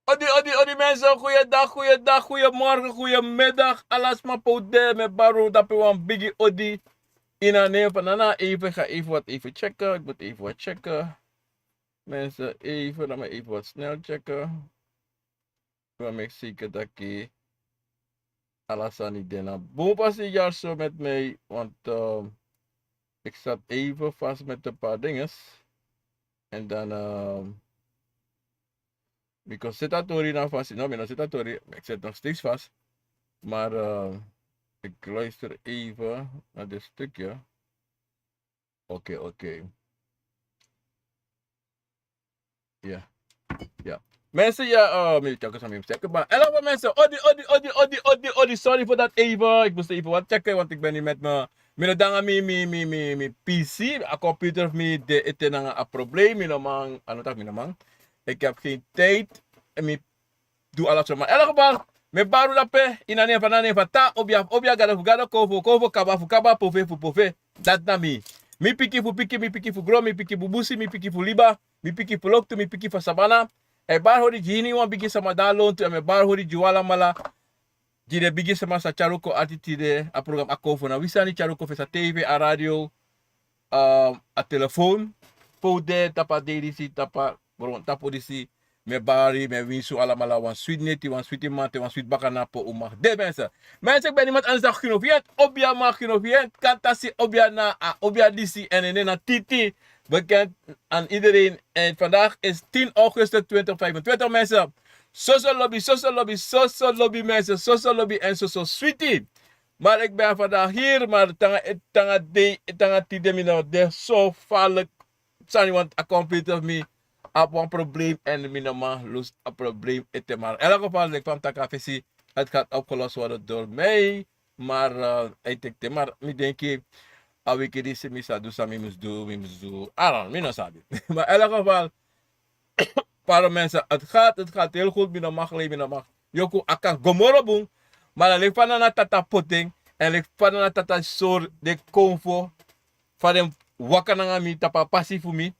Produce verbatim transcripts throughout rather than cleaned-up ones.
Odi, odi, odi mensen, goeiedag, goeiedag, goeiemorgen, goeiemiddag. Ala sma pe un de, mi e bari un dape wan bigi odi. Ini a nen fu Nana. Even, ik ga even wat even checken. Ik moet even wat checken. Mensen, even, laat me even wat snel checken. Ik wil make zeker dat ik ala sani de na bun pasi yari so met mij, want, ehm, ik zat even vast met een paar dinges. En dan, ehm, mi kon seti a tori na fasi. No, mi no seti a tori, ik zit nog steeds vast. Maar, ehm, ik luister even naar dit stukje. Oké, oké. Ya. Ya. Mensen, ya, eh, mi tyaku san mi mus tyaku, ma. Hello, mensen. Odi, odi, odi, odi, odi, odi. Sorry voor dat even. Ik moest even wat checken, want ik ben niet met mijn, mi no de nanga mi, mi, mi, mi, mi P C. A computer fu mi de ete nanga a probleem. Mi no man, a no taki mi no man. Ik heb geen tijd. En mi du ala sma. Elk geval, mi e bari un dape, ini a nen fu Nana, nen fu Tata, obia, obia, gado fu gado, konfo, konfo, kaba fu kaba, pofe fu pofe. Dati na mi. Mi pikin fu pikin, mi pikin fu gron, mi pikin fu busi, mi pikin fu liba, mi pikin fu loktu, mi pikin fu sabana. E bari hori gi iniwan bigi sama di a lontu, en mi e bari hori gi un alamala. Gi den bigi sama sa tyari un kon ati tide, a program Akonfo na wi sani tyari un kon fesi a T V, a radio, um, a telefoon. Pe un de tapu a dei disi, tapu a grontapu disi. Mi e bari, mi e winsi un alamala wan switi neti, wan switi mamanten, wan switi bakana pe un mag de, mensen. Mensen, ik ben niemand anders dan Gino Vient. Obia, ma Gino Vient, kan taki obia na, a obia disi, en en na Titi. Bekend aan iedereen. En vandaag is tien augustus twintig vijfentwintig, mensen. Soso lobi, soso lobi, soso lobi, mensen. Soso lobi en soso switi. Maar ik ben vandaag hier, maar tanga, tanga dei, tanga tide mi no de so gevaarlijk sani, want a computer fu mi abi wan probleem en mi no man lusu a probleem ete. Maar in elk geval, leki fa mi taki a fesi, het gaat opgelost worden door mij. Maar, eh, hij teki ten, maar mi denki a wiki disi mi sa du san mi mus du, mi mus du, I don't know, mi no sabi. Maar in elk geval, pardon mensen, het gaat, het gaat heel goed, mi no mag lei, mi no mag yoku, a kan go moro bun. Maar dan leki fa Nana Tata poti en, en leki fa Nana Tata sori den konfo, fa den waka nanga mi tapu a pasi fu mi,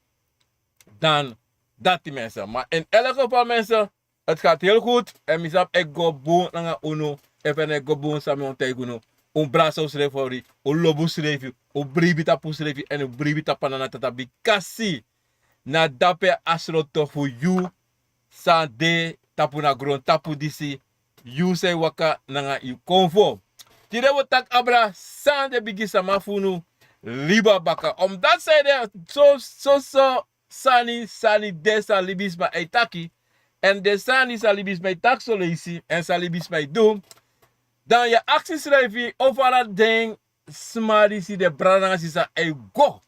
dan dati, mensen. Maar in elk geval, mensen, het gaat heel goed. En mi sabi e go bun nanga unu. Efu a no e go bun, san mi o taigi unu. Un brasa unsrefi, un lobi unsrefi, un bribi tapu unsrefi, en un bribi tapu a Nana Tata, bikasi na dape a sloto fu yu san de tapu na grontapu disi, yu san e waka nanga yu konfo. Tide wi o taki abra san den bigi sama fu unu libi baka. Omdat san ede, so, so, so sani, sani de san libisma e taki. En den sani san libisma e taki so leisi, en san libisma e du, dan yu e aksi yusrefi, o fara den sma disi, den brada nanga sisa, e go.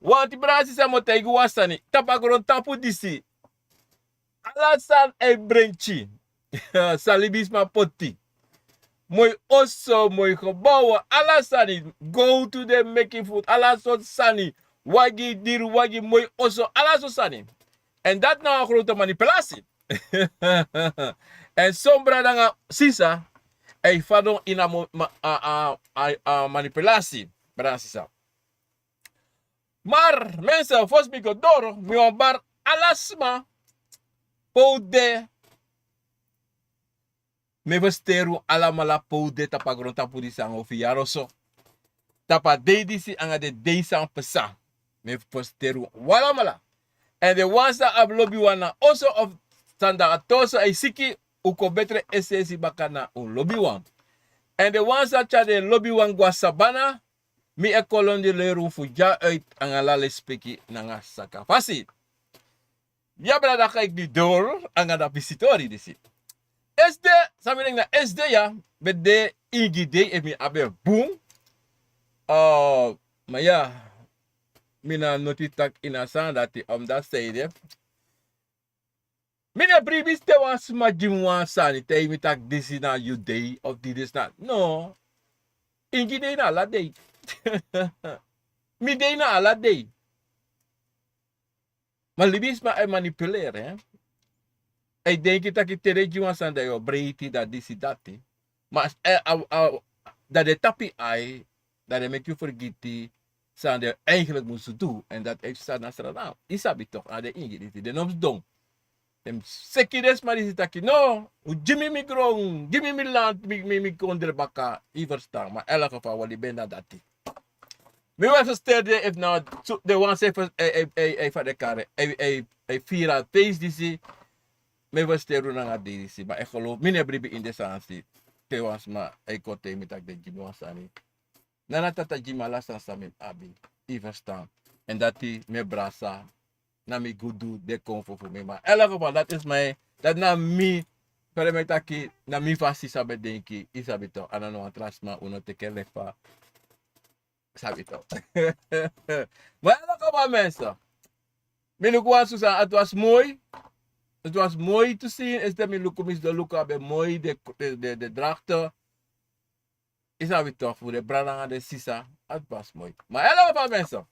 Want brada, sisa, mi o taigi wan sani. Tapu a grontapu disi, ala sani e brenki. San libisma poti. Moi oso, moi gebouwen, ala sani. Gowtu, den meki fu ala sortu sani. Wagi, diri wagi, moi oso, ala sortu sani. En dati na wan grote manipulatie. En son brada nanga sisa e fadon ini a mo-, ma-, a, a, a, a manipulatie, brada nanga sisa. Maar mensen, fosi mi go doro, mi wani bari ala sma pe un de. Mi e fersiteri un alamala pe un de tapu a grontapu disi nanga un fiyari oso, tapu a dei disi nanga den dei san pasa. Mi e fersiteri un alamala. En den wan san abi lobiwan na oso of san de a toso e siki, un kon betre es'esi baka na un lobiwan. En den wan san tyari den lobiwan go na sabana, mi e kondoleri un fu dya uit nanga ala lespeki nanga sakafasi. Ya, brada, ga ik nu door nanga a pisitori disi. Esde, san mi denki na esde ya, ben de ingi dei, efu mi abi en bun. Oh, ma ya, mi no noti taki ini a sani dati, omdat san ede, mi no e bribi te wan sma gi mi wan sani, taigi mi taki disi na yu dei, of di-, disi na. No. Ingi dei na ala dei. Mi dei na ala dei. Ma libisma e manipuleri, hè. A e denki taki te den gi wan sani, dan yu o breiti, dan disi, dati. Ma, eh, a, a, dan den tapu yu ai, dan den meki yu fergiti san den eigenlijk musu du, en dati e sani na Sranan. Yu sabi toch, na den ingi disi, den no mus don. Den seki den sma disi taki: "No, un gi mi mi gron, gi mi mi land, mi, mi, mi kondre baka." Yu ferstan, ma elke fa wali ben na dati. Mi wan festeri den efu na den wan san e, e, e, e, fa den kari, e, e, e firi a feisi disi. Mi festeri un nanga dei disi, ma e geloof mi no e bribi ini den sani disi. Te wan sma e kon taigi mi taki den gi mi wan sani. Nana tata gi mi ala sani san mi abi. Yu ferstan. Èn dati mi e brasa. Na mi gudu de kon fu fu mi, ma elke fa dati sma e, dati na mi. Fa den mi e taki, na mi fasi san mi e denki, yu sabi tok, a no wan tra sma, un no teki en leki fa. Sabi tok. Ma elke fa, mensen. Mi luku wan susa, het was mooi. Het was mooi te zien, este mi luku, mi sidon luku, a ben moi, de, de, de, de drachten. Yu sabi tok, fu den brada nanga den sisa, a pasi moi. Ma helemaal fa mensen.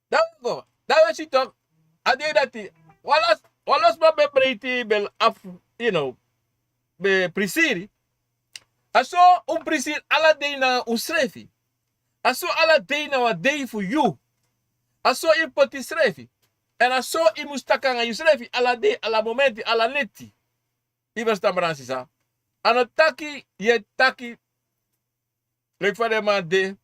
Dan we go, dan we si tok, a dei dati, wan lo, wan lo sma ben breiti, ben af, you know, ben prisiri. A so un prisiri ala dei nanga unsrefi. A so ala dei na wan dei fu yu. A so yu poti yusrefi. Èn a so yu mus taki nanga yusrefi ala dei, ala momenti, ala neti. Yu ferstan, brada nanga sisa. A no taki, yu e taki, leki fa den man de,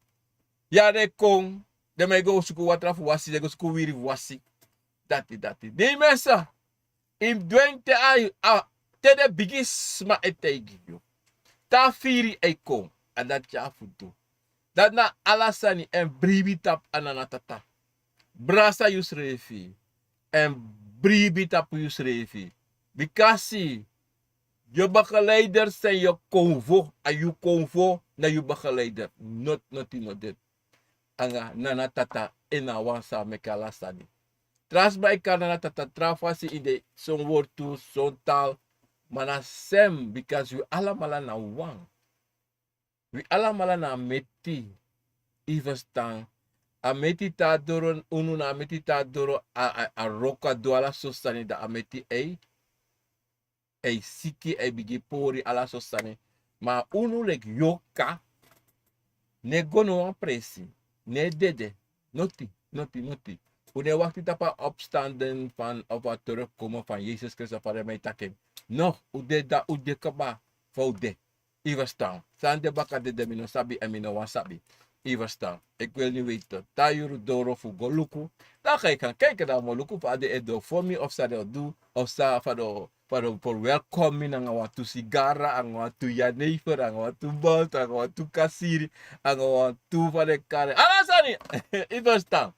ya den kon, den man e go suku watra fu wasi, den go suku wiri fu wasi. Dati, dati. Den mensen, yu mus dwengi te a, a, te den bigi sma e taigi yu. Te a firi e kon, a dati ya fu du. Dati na ala sani, èn bribi tapu a Nana Tata. Brasa yusrefi. Èn bribi tapu yusrefi. Bikasi yu begeleider, san yu konfo, a yu konfo na yu begeleider. Noti, noti, noti. Anga Nana Tata, en na wan san meki ala sani. Tra sma e kari Nana Tata tra fasi, ini den son wortu, son tal. Ma na sem, bikasi wi alamala na wan. Wi alamala na a meti. Yu ferstan. A meti tan doro, unu na a meti tan doro, a, a, a wroko, a du ala sortu sani, dan a meti e, e siki, e bigin pori, ala sortu sani. Ma unu leki yorka, no e go no wan presi, no e dede, noti, noti, noti. Un no e wakti tapu a opstanden fan, of a terugkomen fan Yesus Kristus, fa den man e taki en. No, un de, dan un de kaba fa un de. Yu ferstan. San de baka dede, mi no sabi, èn mi no wani sabi. Yu ferstan. Èn wi no wani weti. Te a yuru doro fu go luku, dan yu kan kaiki, dan yu mu luku fa den e du fu mi, of san den o du, of san, fa den o, fa den o welkom mi nanga wantu sigara, anga wantu jenever, anga wantu malt, anga wantu kasiri, anga wantu, fa den kari en, ala sani. Yu ferstan.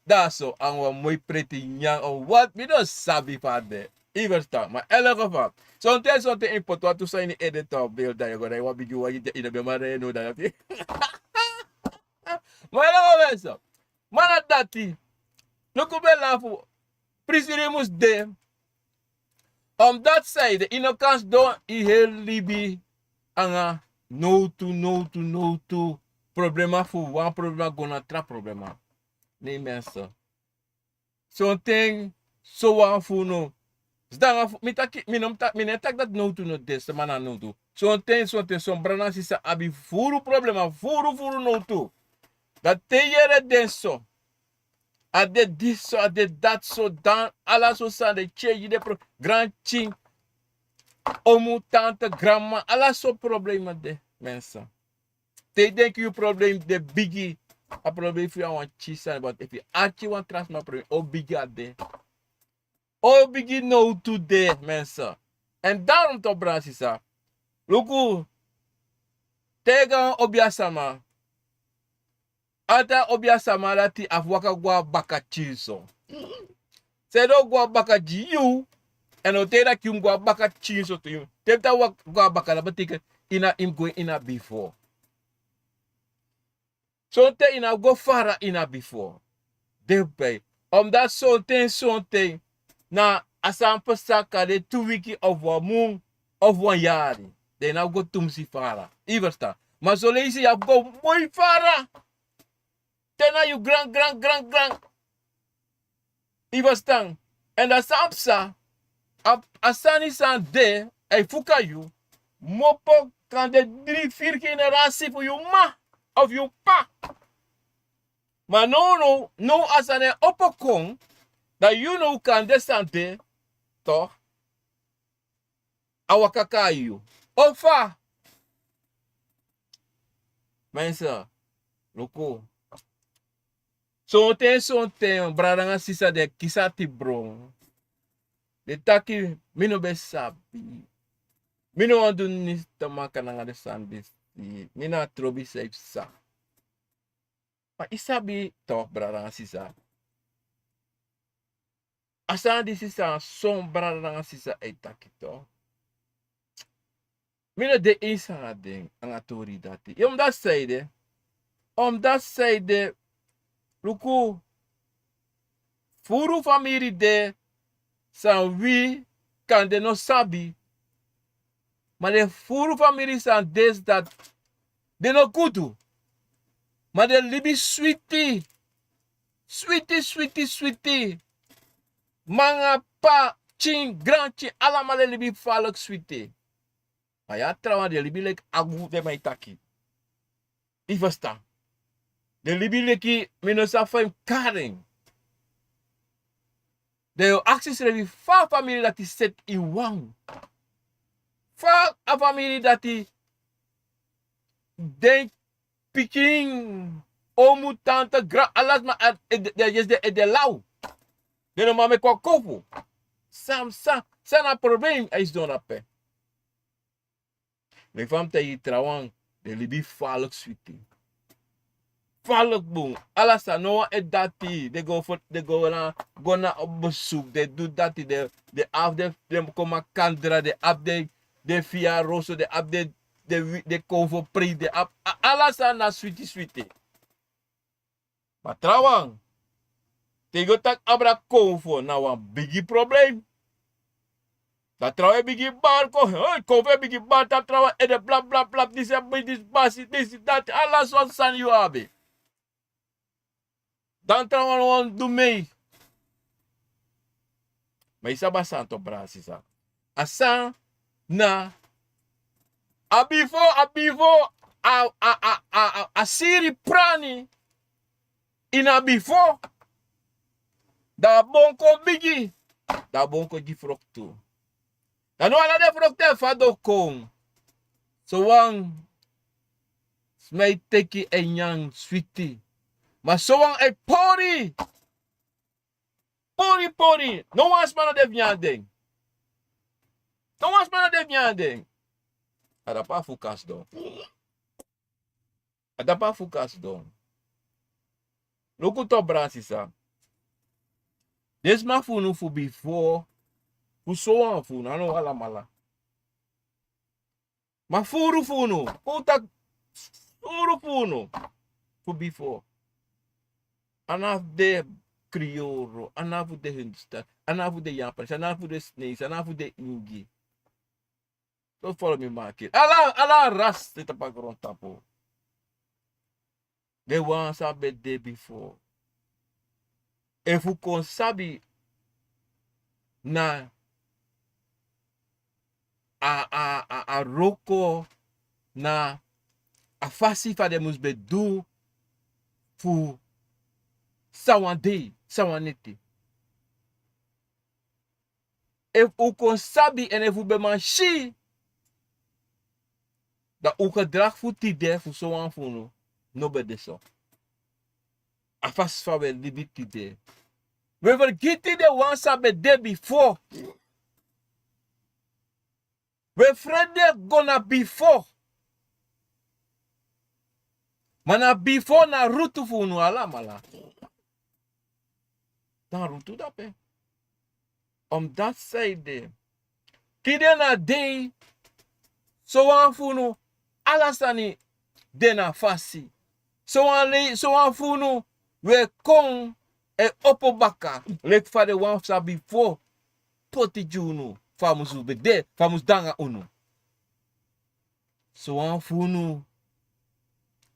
Dati so, anga wan moi preti nyan, o wat, mi no sabi fa a de. Yu ferstan, ma elke fa. Sonten, sonten yu poti wantu sani ini yu ede, te a bel, dan yu go, dan yu wan bigi wan, yu no ben man, no, dan yu abi. Ma elke fa, mensen. Ma na dati. Luku, ben lafu. Prisiri mus de. Omdat san ede, yu no kan sidon yu heri libi anga nowtu, nowtu, nowtu problema, fu wan problema go na tra problema. Nee, mensen. Sonten, sowan fu unu. Sidon anga fu, mi taki, mi no mu ta-, mi no e taki dati nowtu no de, sma na nowtu. Sonten, sonten, son brada nanga sisa abi furu problema, furu, furu nowtu. Dan te yu yere den so, a de disi so, a de dati so, dan ala sortu sani de, tyei den pro-, granpikin, omu, tante, granma, ala sortu problema de, mensen. Te yu denki yu problem de bigi, a problem fu yu a wan pikin sani, but efu yu arki wan tra sma problem, o bigi a de. O bigi nowtu de, mensen. Èn daarom toch, brada nanga sisa. Luku, te yu go a wan obiasama, a tra obiasama dati abi fu waka go a baka pikinso. San ede, o go a baka gi yu, èn o taigi yu taki yu mus go a baka pikinso tu. Yu, te yu taki waka go a baka, dati betekent yu na, yu mus go ini a bifo. Sonten yu no abi go fara ini a bifo. Dichtbij. Omdat sonten, sonten na a sani pasa kan de tu wiki of wan mun of wan yari. Dan yu no abi go tumsi fara. Yu ferstan. Ma son leisi yu abi go moi fara. Te na yu gran, gran, gran, gran. Yu ferstan. Èn dan san pasa, a, a sani san de, a e fuka yu. Mopo kan de dri, firi generasi fu yu mma of yu p'pa. Ma now, now, now a sani e opo kon, dan yu now kan de san de, toch? A waka kai yu. Ofa. Mensen, luku. Sonten, sonten, brada nanga sisa den kisi ati bron. Den taki, mi no ben sabi. Mi no wani du nisi te maka nanga den sani disi. Mi na a trobi san yu psa. Ma yu sabi toch, brada nanga sisa. A sani disi san son brada nanga sisa e taki toch. Mi no de eens nanga den, nanga tori dati. Yu mu dati saide. Omdati saide, luku, furu famiri de san wi kande no sabi. Ma den furu famiri san de dati, den no gudu. Ma den libi switi. Switi, switi, switi. Mama, p'pa, pikin, granpikin, alamala e libi falek switi. Ma yu a trawan den libi leki agu, den man e taki. Yu ferstan? Den libi leki mi no sabi fa yu mus kari en. Den o aksi srefi fa a famiri dati seti yu wan. Fa a famiri dati den pikin, omu, tante, gran, ala sma, a, e, den, den, den, den law. Den no man meki wan kofo. San, san, san na problem a e sidon dape. Leki fa mi taigi yu trawan, den libi falek switi. Falek bun. Ala san no wan e dati, den go fu, den go na, go na bezoek, den du dati, den, den abi den, den kon makandra, den abi den, den fiya roso, den abi den, den wi, den kon fu pri, den abi, a, ala san na switi switi. Ma trawan, te yu go taki abra konfo na wan bigi problem. Dan trawan e bigin bari kon, hey, konfo e bigin bari, dan trawan ede blap, blap, blap, disi e bigin disi basi, disi dati, ala sortu sani yu abi. Dan trawan no wani du mei. Ma yu sabi a san tu, brada, sisa. A san na a bifo, a bifo, a, a, a, a, a, a siri prani ini a bifo. Dan a bon kon bigi. Dan a bon kon gi froktu. Dan no ala den froktu e fadon kon. Sowan sma e teki e nyan switi. Ma sowan e pori. Pori, pori. No wan sma no de fu nyan den. No wan sma no de fu nyan den. A dape a fuka sidon. A dape a fuka sidon. Luku tu, brada, sisa. Den sma fu unu fu bifo, fu sowan fu unu, a no alamala. Ma furu fu unu, kon un taki, furu fu unu fu bifo. A no fu den Kriyoro, a no fu den Hindustan, a no fu den Yapanesi, a no fu den Sinesi, a no fu den Ingi. Don't follow me, market. Ala, ala ras de tapu a grontapu. Den wan san ben de bifo. Efu kon sabi na a, a, a, a wroko, na a fasi fa den mus ben du fu san wan dei, san wan neti. Efu un kon sabi èn efu un ben man si, dan un gedrag fu tide fu sowan fu unu no ben de so. A fasi fa un e libi tide. Un e fergiti den wan san ben de bifo. Un e frede go na bifo. Ma na bifo na rutu fu unu alamala. Dan rutu dape. Omdati saide. Tide na dei, sowan fu unu, ala sani de na fasi. Sowan lei, sowan fu unu, un e kon e opo baka, leki fa den wan san bifo poti gi unu, fa a mus ben de, fa a mus de nanga unu. Sowan fu unu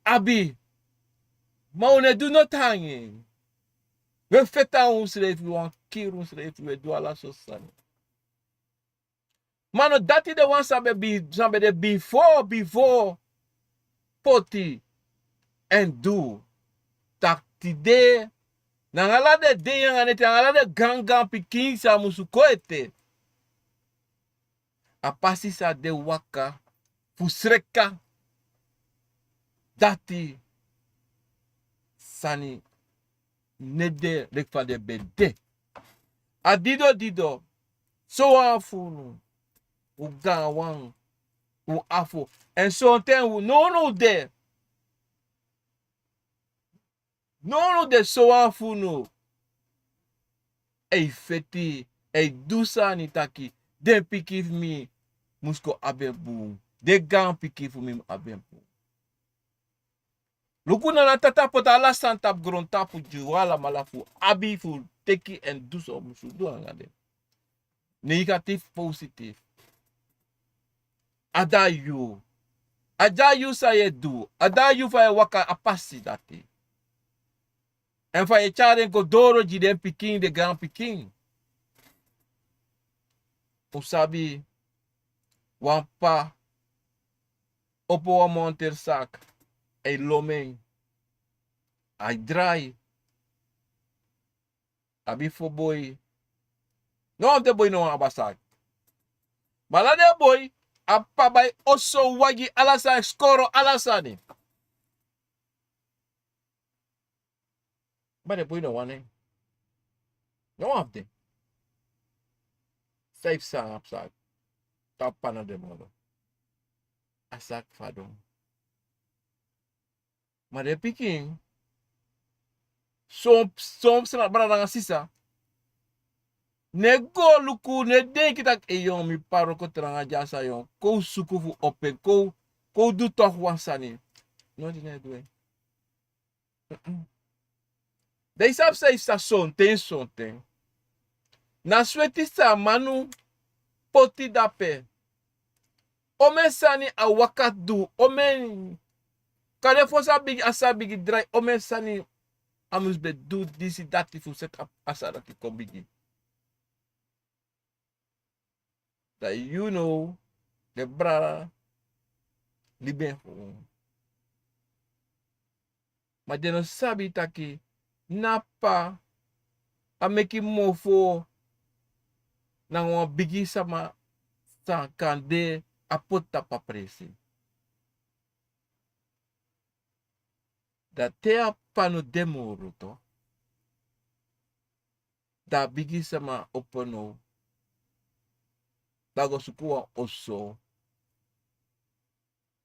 abi, ma un no e du noti nanga en. Un e feti nanga unsrefi, un wani kiri unsrefi, un e du ala sortu sani. Ma no dati den wan san ben bi, san ben de bifo, bifo poti èn du. Taki tide, nanga ala den dei nanga neti, nanga ala den granpikin san musu kon ete. a pasi san den waka fu sreka, dati sani no de leki fa den ben de. A dido dido, sowan fu unu, un gaanwan, un afo, èn sonten un nownow de. Nownow de, sowan fu unu e feti, e du sani taki den pikin fu mi mus kon abi en bun, den gaan pikin fu mi mus abi en bun. Luku, na a tata poti ala sani tapu grontapu gi un alamala fu abi fu teki èn du san un musu du anga den. Negatief, positief. A de na yu. A de na yu san yu e du. A de na yu fa yu e waka a pasi dati. Èn fa yu e tyari en go doro gi den pikin, den gaan pikin. Un sabi, wan p'pa opo wan montersaki, a e lon en, a e drai. Abi fo boi. No, den boi no wani abi a saki. Ma ala den boi, a p'pa bai oso, wagi, ala sani, skoro, ala sani. Ma den boi no wani en. No wan fu den. San yu psa na psa. Tapu pana den moro. A saki fadon. Ma den pikin, son, son sma, brada nanga sisa, no e go luku, no e denki taki: "Ei, yon, mi p'pa wroko tranga dya san, yon. Kon un suku fu opo en, kon, kon un du toch wan sani." No, den no e du en. Mm-mm. Den, yu sabi san yu sa, sonten, sonten na sweti san a manu poti dape. Omeni sani a waka du, omeni, kande fosi a bigi, a sa bigi drai, omeni sani a mus ben du disi dati fu seti a, a sani dati kon bigi. Dan yu now, den brada libi en fu unu. Ma den no sabi taki na p'pa a meki mofo nanga wan bigi sama san kande a poti tapu a presi. Dan te a p'pa no de moro, dan a bigi sama opo now. Dan a go suku wan oso.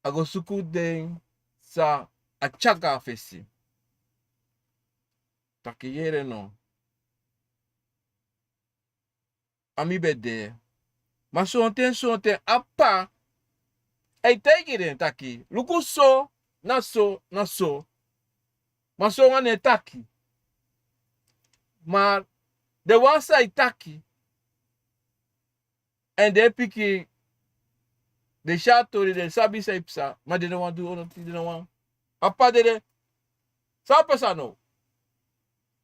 A go suku den san a tyari go na fesi. Taki: "Yere no. A mi ben de." Ma sonten, sonten a p'pa e taigi den taki: "Luku, so, na so, na so." Ma son wan no e taki. Ma den wan san e taki, èn den pikin, den si a tori, den sabi san e psa, ma den no wani du onoti, den no wani. A p'pa dede. San pasa now?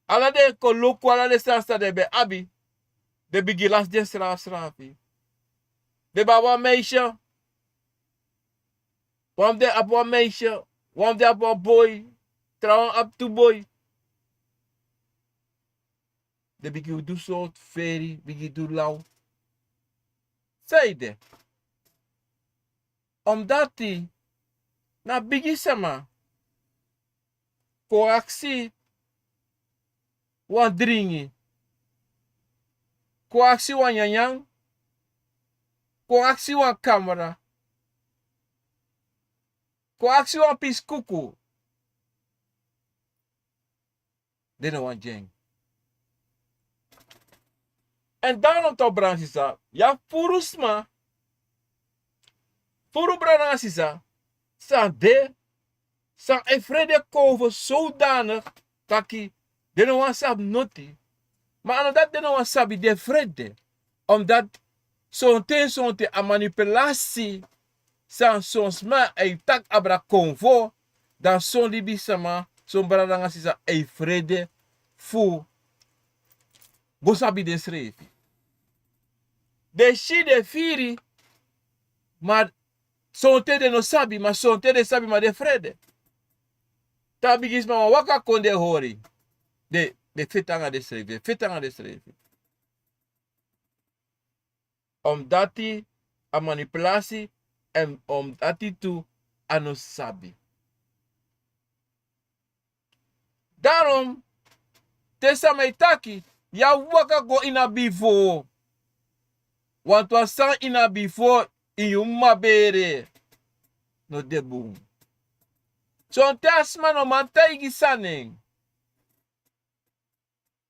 Ala den koloku, ala den sani san den ben abi, den bigin lasi den srafsrafi. Den ben abi wan meisje. Wan fu den abi wan meisje, wan fu den abi wan boi, trawan abi tu boi. Den bigin du sortu feri, bigin du law. San ede? Omdati na bigi sama kon aksi wan dringi, kon aksi wan nyanyan, kon aksi wan kamra, kon aksi wan pisi kuku. Den no wani gi en. Èn dan no, to, brada nanga sisa, yu abi furu sma, furu brada nanga sisa, san de, san e frede kon fu zodanig taki den no wani sabi noti. Ma a no dati den no wani sabi, den frede. Omdati sonten, sonten a manipulasi san son sma e taki abra konfo, dan son libisama, son brada nanga sisa e frede fu go sabi densrefi. Den si, den firi, ma sonten den no sabi, ma sonten den sabi, ma den frede. Te a bigisma waka kon, den hori. Den, den feti anga densrefi, den feti anga densrefi. Omdati a manipulasi, èn omdati tu a no sabi. Darom te sama e taki, yu á waka go ini a bifo. Wantu a sani ini a bifo, ini yu mama bere no de bun. Sonten a sma no man taigi sani.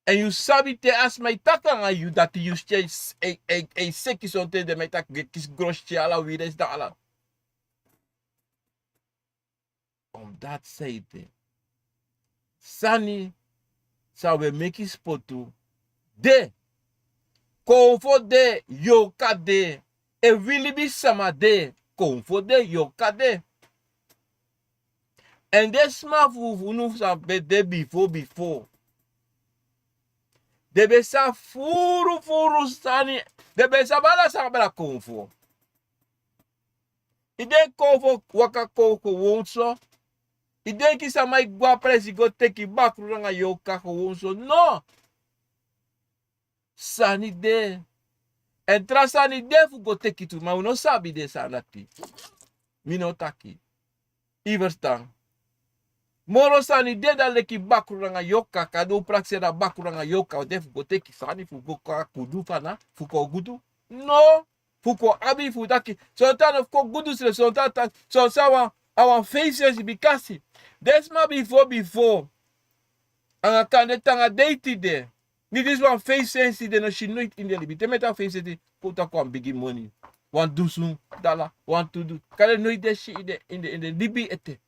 Èn yu sabi te a sma e taki nanga yu dati yu siki e, e, e, e seki sonten den man e taki, e kisi gron siki ala wiri disi dan ala. Omdat san ede, sani san wi e meki spotu de. Konfo de, yorka de. Efu wi libisama de, konfo de, yorka de. Èn den sma fu unu san ben de bifo bifo, den ben sabi furu furu sani. Den ben sabi ala san abra konfo. I denki konfo waka kon kon won so? I denki sama e go a presi go teki bakru nanga yorka kon won so? No. Sani de. Èn tra sani de fu go teki tu, ma wi no sabi den sani dati. Mi no taki. I ferstan? Moro sani de dan leki bakru nanga yorka, kande un prakseri a bakru nanga yorka de fu go teki sani fu go kon a gudu fu a na, fu kon gudu. No. Fu kon abi fu taki. Sonten a no fu kon gudu srefi, sonten a taki, sonten a wan, a wan feisensi bikasi den sma bifo bifo, anga kande te anga dei tide, ni disi wan feisensi den no si noiti ini den libi. Te mi e taki feisensi, kon taki wan bigi moni, wan dusun dala, wan tu dusun, kande noiti den si ini den, ini den, ini den libi ete.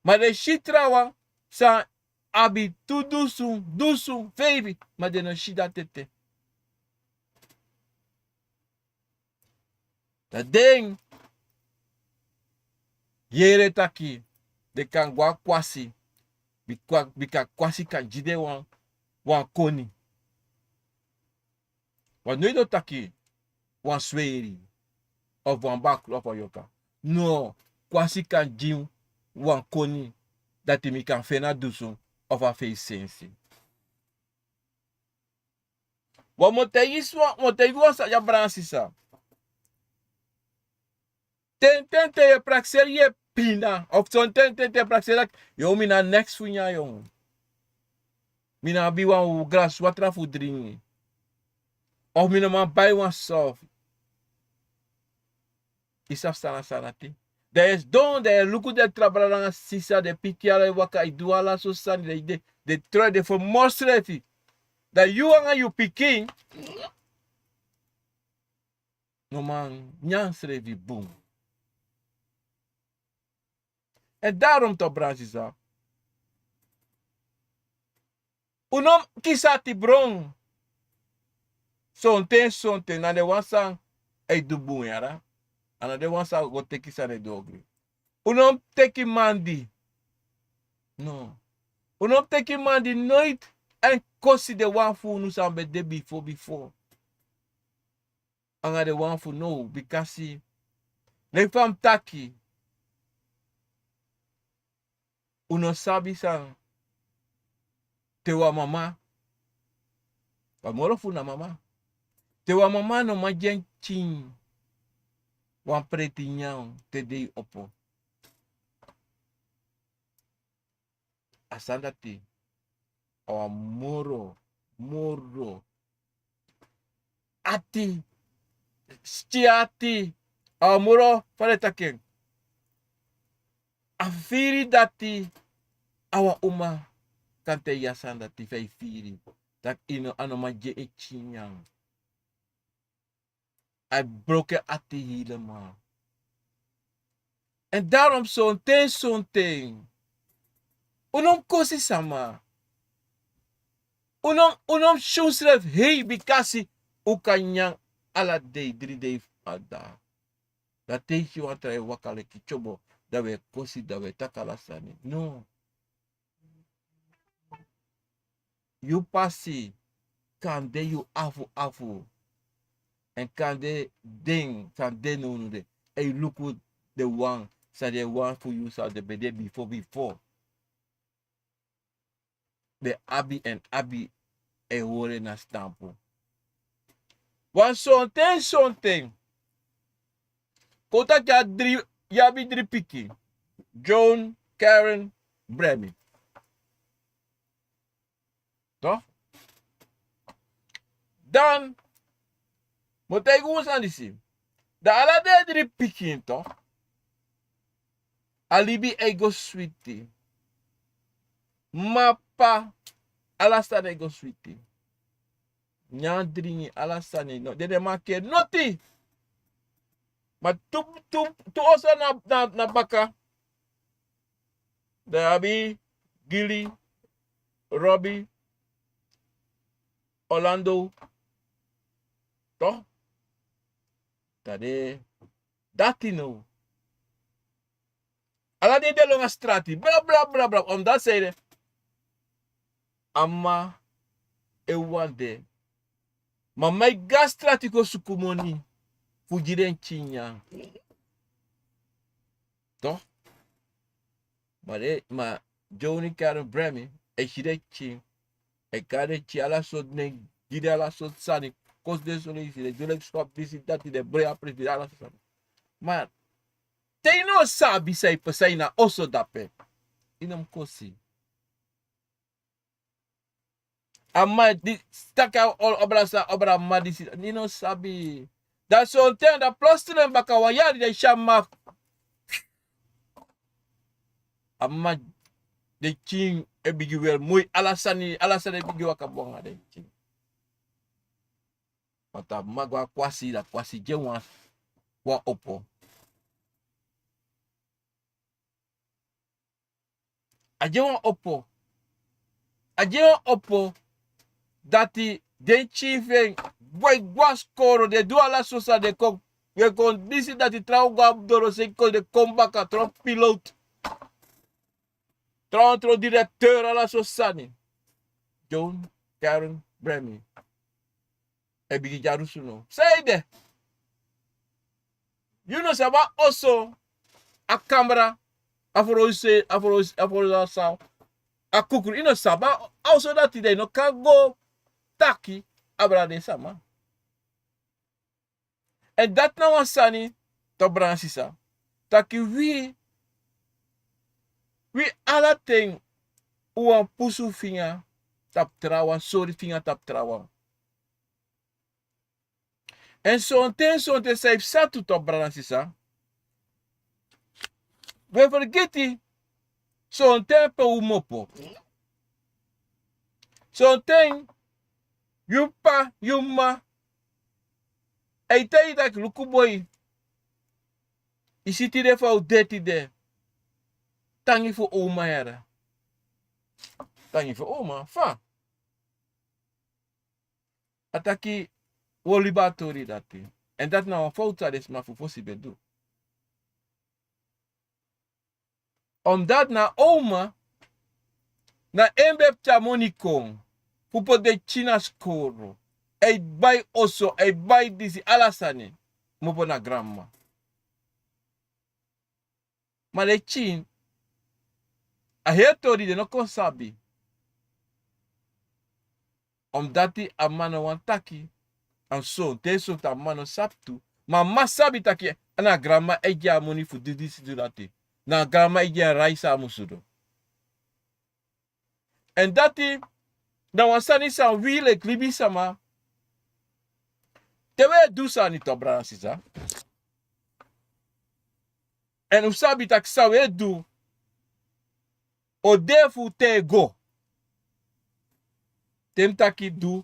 Ma den si trawan san abi tu dusun, dusun, feifi, ma den no si dati ete. Dan den yere taki den kan go a kwasi, bika, bika kwasi kan gi den wan, wan koni. Wan noiti o taki wan sweri, of wan bakru, of wan yorka. No, kwasi kan gi wan koni, dati mi kan feni a dusun of a feisensi. Wan mi o taigi sma, mi o taigi wan sani, ya brada sisa. Tenten te yu e prakseri yu e pina, of sonten te yu e prakseri taki, yo, mi na neks fu nyan, yo. Mi no abi wan graswatra fu dringi. Of mi no man bai wan sofi. I sabi san na sani dati? Dan yu e sidon, dan yu e luku den tra brada nanga sisa, den pikin ala e waka e du ala so sani, den, den, den tron, den fermori srefi. Dan yu anga yu pikin no man nyan srefi bun. Èn darom, to, brada sisa, un no mus kisi ati bron. Sonten, sonten na den wan san e du bun, yara. A no den wan san go teki sani e du ogri. Un no mus teki mandi. No. Un no mus teki mandi noiti, èn kosi den wan fu unu san ben de bifo bifo. Anga den wan fu now, bikasi leki fa mi taki, un no sabi san. Te wan mama, wan moro fu na mama. Te wan mama no man gi en pikin wan preti nyan te dei opo. A sani dati a wan moro, moro ati, skin ati, a wan moro, fa den taki en. A firi dati a wan uma kan taigi a sani dati fa a e firi. Taki a no man gi en pikin nyan. A e broko en ati helemaal. Èn darom sonten, sonten un no mus kosi sama. Un no, un no mus si unsrefi hei, bikasi un kan nyan ala dei, dri dei fu a dei. Dan te yu si wan tra e waka leki tyobo, dan wi e kosi, dan wi e taki ala sani. No. Yu pasi, kande yu afu afu. Èn kande den san de nownow de, e luku den wan san den wan fu yu san den ben de bifo bifo. Den abi èn abi e hori en na stampu. Wan sonten, sonten. Kon taki a dri, yu abi dri pikin. John, Karen, Bremi. Toch? Dan, mi o taigi un sani disi. Dan ala den dri pikin, toch? A libi e go switi. Mama, papa, ala sani e go switi. Nyan, dringi, ala sani, no, den no e maki noti. Ma tu, tu, tu oso na, na, na baka. Dan yu abi Gili, Robi, Orlando. Toch? Dan den dati no. Ala den de langa strati. Bla, bla, bla, bla. Omdat zij de. A mama e wani de. Mama e go na strati kon suku moni fu gi den pikin nyan. Toch? Ma den, ma Johnny, Karen, Bremi, e si den pikin, e kari den pikin, ala sortu nen, gi den ala sortu sani, kosi den soni, si den, gi den swap, disi, dati, den brei a presi, ala sortu sani. Ma te yu no sabi san e pasa na oso dape, yu no mu kosi. A mama di, taki a o, obra sa, obra mama disi, yu no sabi. Dan sonten, dan plotseling baka wan yari, dan yu si a mama. A mama, den pikin e bigin weri moi, ala sani, ala sani e bigin waka bun nanga den pikin. Want a mama go na kwasi, dan kwasi gi en wan, wan opo. A gi en wan opo. A gi en wan opo. Dati den pikin fu en, boi, go na skoro, den du ala sortu sani, den kon, den kon disi, dati, trawan go na dorosei, kon, den kon baka, trawan piloot. Trawan, trawan directeur, ala sortu sani. John, Karen, Bremi. E bigin dyarusu no. San ede? Yu no sabi a oso, a kamra, a frow se, a frow, a frow sa, a kukru. Yu no sabi a oso dati, dan yu no kan go taki abra den sama. Èn dati na wan sani, toch, brada nanga sisa. Taki wi, wi ala ten, un wani pusu finga tapu trawan, sori finga tapu trawan. Èn sonten, sonten san e psa tu, toch, brada nanga sisa. Wi e fergiti sonten pe un kmopo. Sonten yu p'pa, yu m'ma e taigi yu taki: luku boi, i si tide fa un de tide. Tangi fu oma yara. Tangi fu oma, fa? A taki: wi o libi a tori dati. Èn dati na wan fowtu san den sma fu fosi ben du. Omdat na oma, na en ben poti a moni kon fu poti den pikin na skoro. A e bai oso, a e bai disi, ala sani. Kmopo na granmama. Ma den pikin, a heri tori den no kon sabi. Omdati a m'ma no wani taki, èn sonten, sonten a m'ma no sabi tu. Ma a m'ma sabi taki na a granmama e gi a moni fu du disi, du dati. Na a granmama e gi en raisi san a musu du. Èn dati na wan sani san wi leki libisama, te wi e du sani, toch, brada nanga sisa, èn un sabi taki san wi e du o de fu te go. Te mi taki du,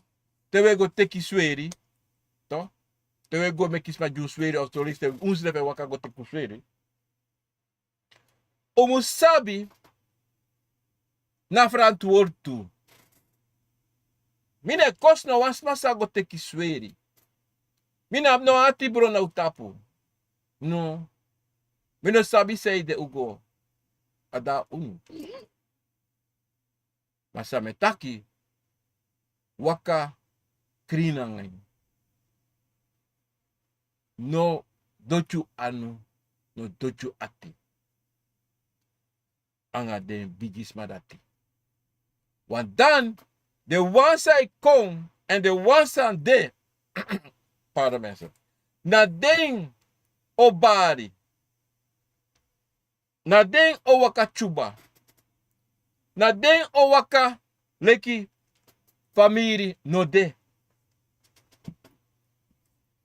te wi e go teki sweri, toch, te wi e go meki sma gi un sweri, of te un srefi e waka go teki un sweri, un mu sabi na ferantwortu. Mi no e kosi no wan sma san go teki sweri. Mi no abi no wan ati bron na un tapu. No. Mi no sabi san ede un go. A de na unu. Ma san mi e taki, waka krin nanga en. No doti un anu, no doti un ati. Anga den bigisma dati. Want dan den wan san e kon èn den wan san de, Pardon mensen. Na den o bari. Na den o waka tyuba. Na den o waka leki famiri no de.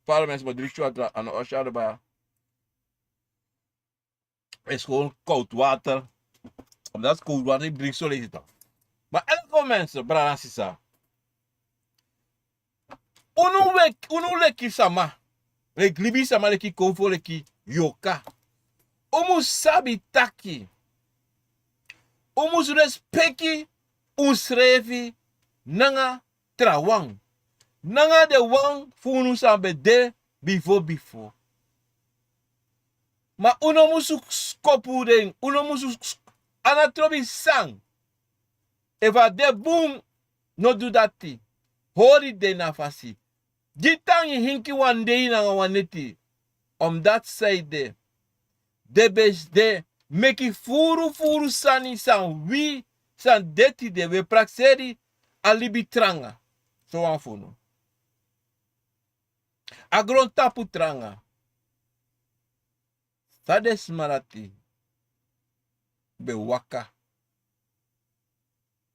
Pardon mensen, maar drie short a no o share ba. Is gewoon koud water. Omdat koud water ik drink zo lees het. Maar elke mensen, brada sisa. Unu wek unu leki sama. Leki libi sama leki konfo leki yoka. Un mus sabi taki. Un mus respeki unsrefi nanga trawan. Nanga den wan fu unu san ben de bifo bifo. Ma un no musu skopu den, un no musu sk- a na trobi san. Efu a de bun, no du dati. Hori den na fasi. Gi tangi hinki wan dei nanga wan neti. Omdati san ede, den ben de meki furu furu sani san wi san de tide wi e prakseri a libi tranga. Sowan fu unu. A grontapu tranga. San den sma dati ben waka,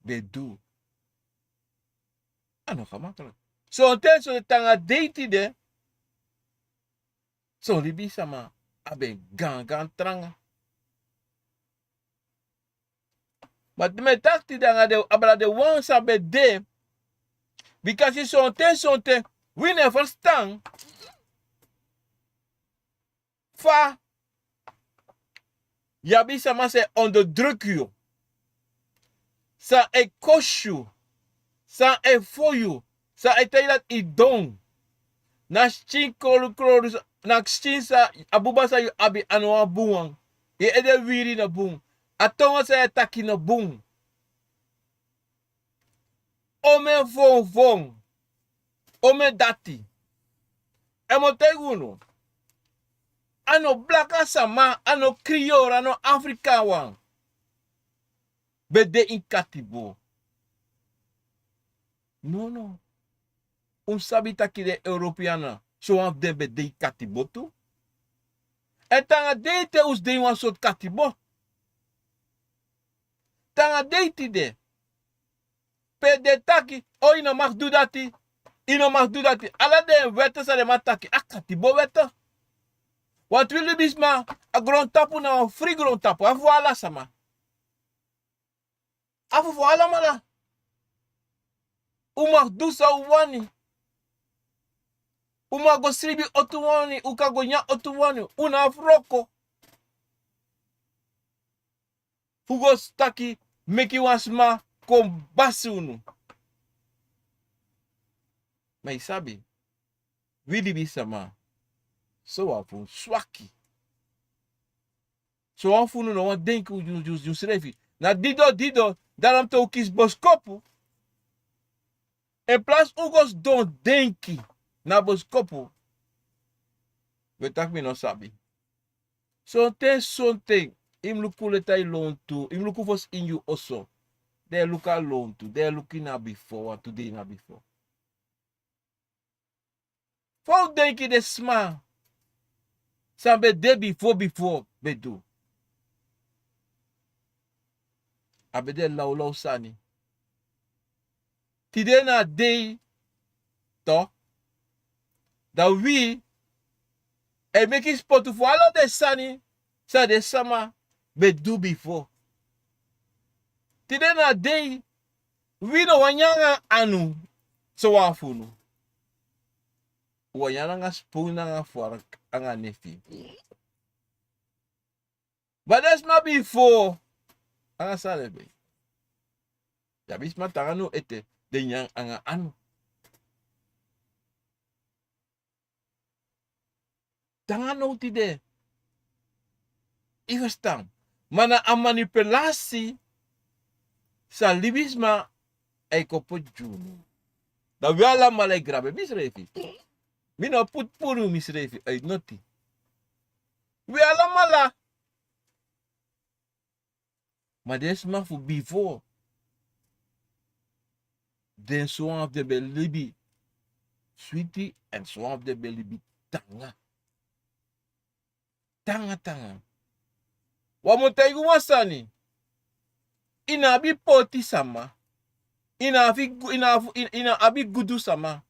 ben du. A no gemakkelijk. Sonten sonten te anga dei tide, son libisama a ben gangan tranga. Ma te mi e taki tide anga den abra den wan san ben de. Bika si sonten sonten wi no e ferstan fa yu abi sama san e onderdruku yu, san e kosi yu, san e fo yu, san e taigi dati yu don. Na skin krolu krolu, na skin san a buba san yu abi a no wan bun wan. Yu ede wiri no bun. A tongo san yu e taki no bun. Omen fon fon, omen dati. En mi o taigi unu, a no blaka sama, a no kriyoro, a no Afrika wan ben de ini katibo. Nono. Un sabi taki den Europeana, sowan fu den ben de ini katibo tu. En te anga dei te un sidon ini wan sortu katibo. Te anga dei tide, pe den taki, o, yu no mag du dati, yu no mag du dati. Ala den wete san den man taki a katibo wete. Wantu wi libisma, a grontapu na wan fri grontapu, a fu ala sama. A fu fu alamala. Un mag du san un wani. Un mag go sribi otu wani, un kan go nyan otu wani, un na a fu wroko. Fu go taki meki wan sma kon basi unu. Ma yu sabi, wi libisama, sowan fu un swaki. Sowan fu unu no wani denki un, un, un, unsrefi. Na dido dido, daarom te un kisi boskopu. En plaats un go sidon denki na boskopu. We taki mi no sabi. Sonten sonten, yu mus luku leti a yu lontu, yu mus luku fosi ini yu oso. Den e luku a lontu, den e luku ini a bifo, wantu dei na bifo. Fa un denki den sma san ben de bifo bifo ben du? A ben de lawlaw sani. Tide na a dei, to, dan wi e meki spotu fu ala den sani san den sama ben du bifo. Tide na a dei, wi no wani nyan anga anu, sowan fu unu. Un wani nyan anga spun nanga fwark anga nefi. Ma den sma bifo, anga san den ben, yu abi sma te anga now ete, den nyan anga anu. Te anga now tide. Yu ferstan? Ma na a manipulasi san libisma e kon poti gi unu. Dan wi alamala e grabe misrefi. Mi no puru puru misrefi, a yu noti. Wi alamala. Ma den sma fu bifo, den sowan fu den ben libi switi, èn son wan fu den ben libi tanga. Tanga tanga. Wan mu taigi wan sani. I no abi poti sama. I no abi gu- i no abi- i- i no abi gudu sama.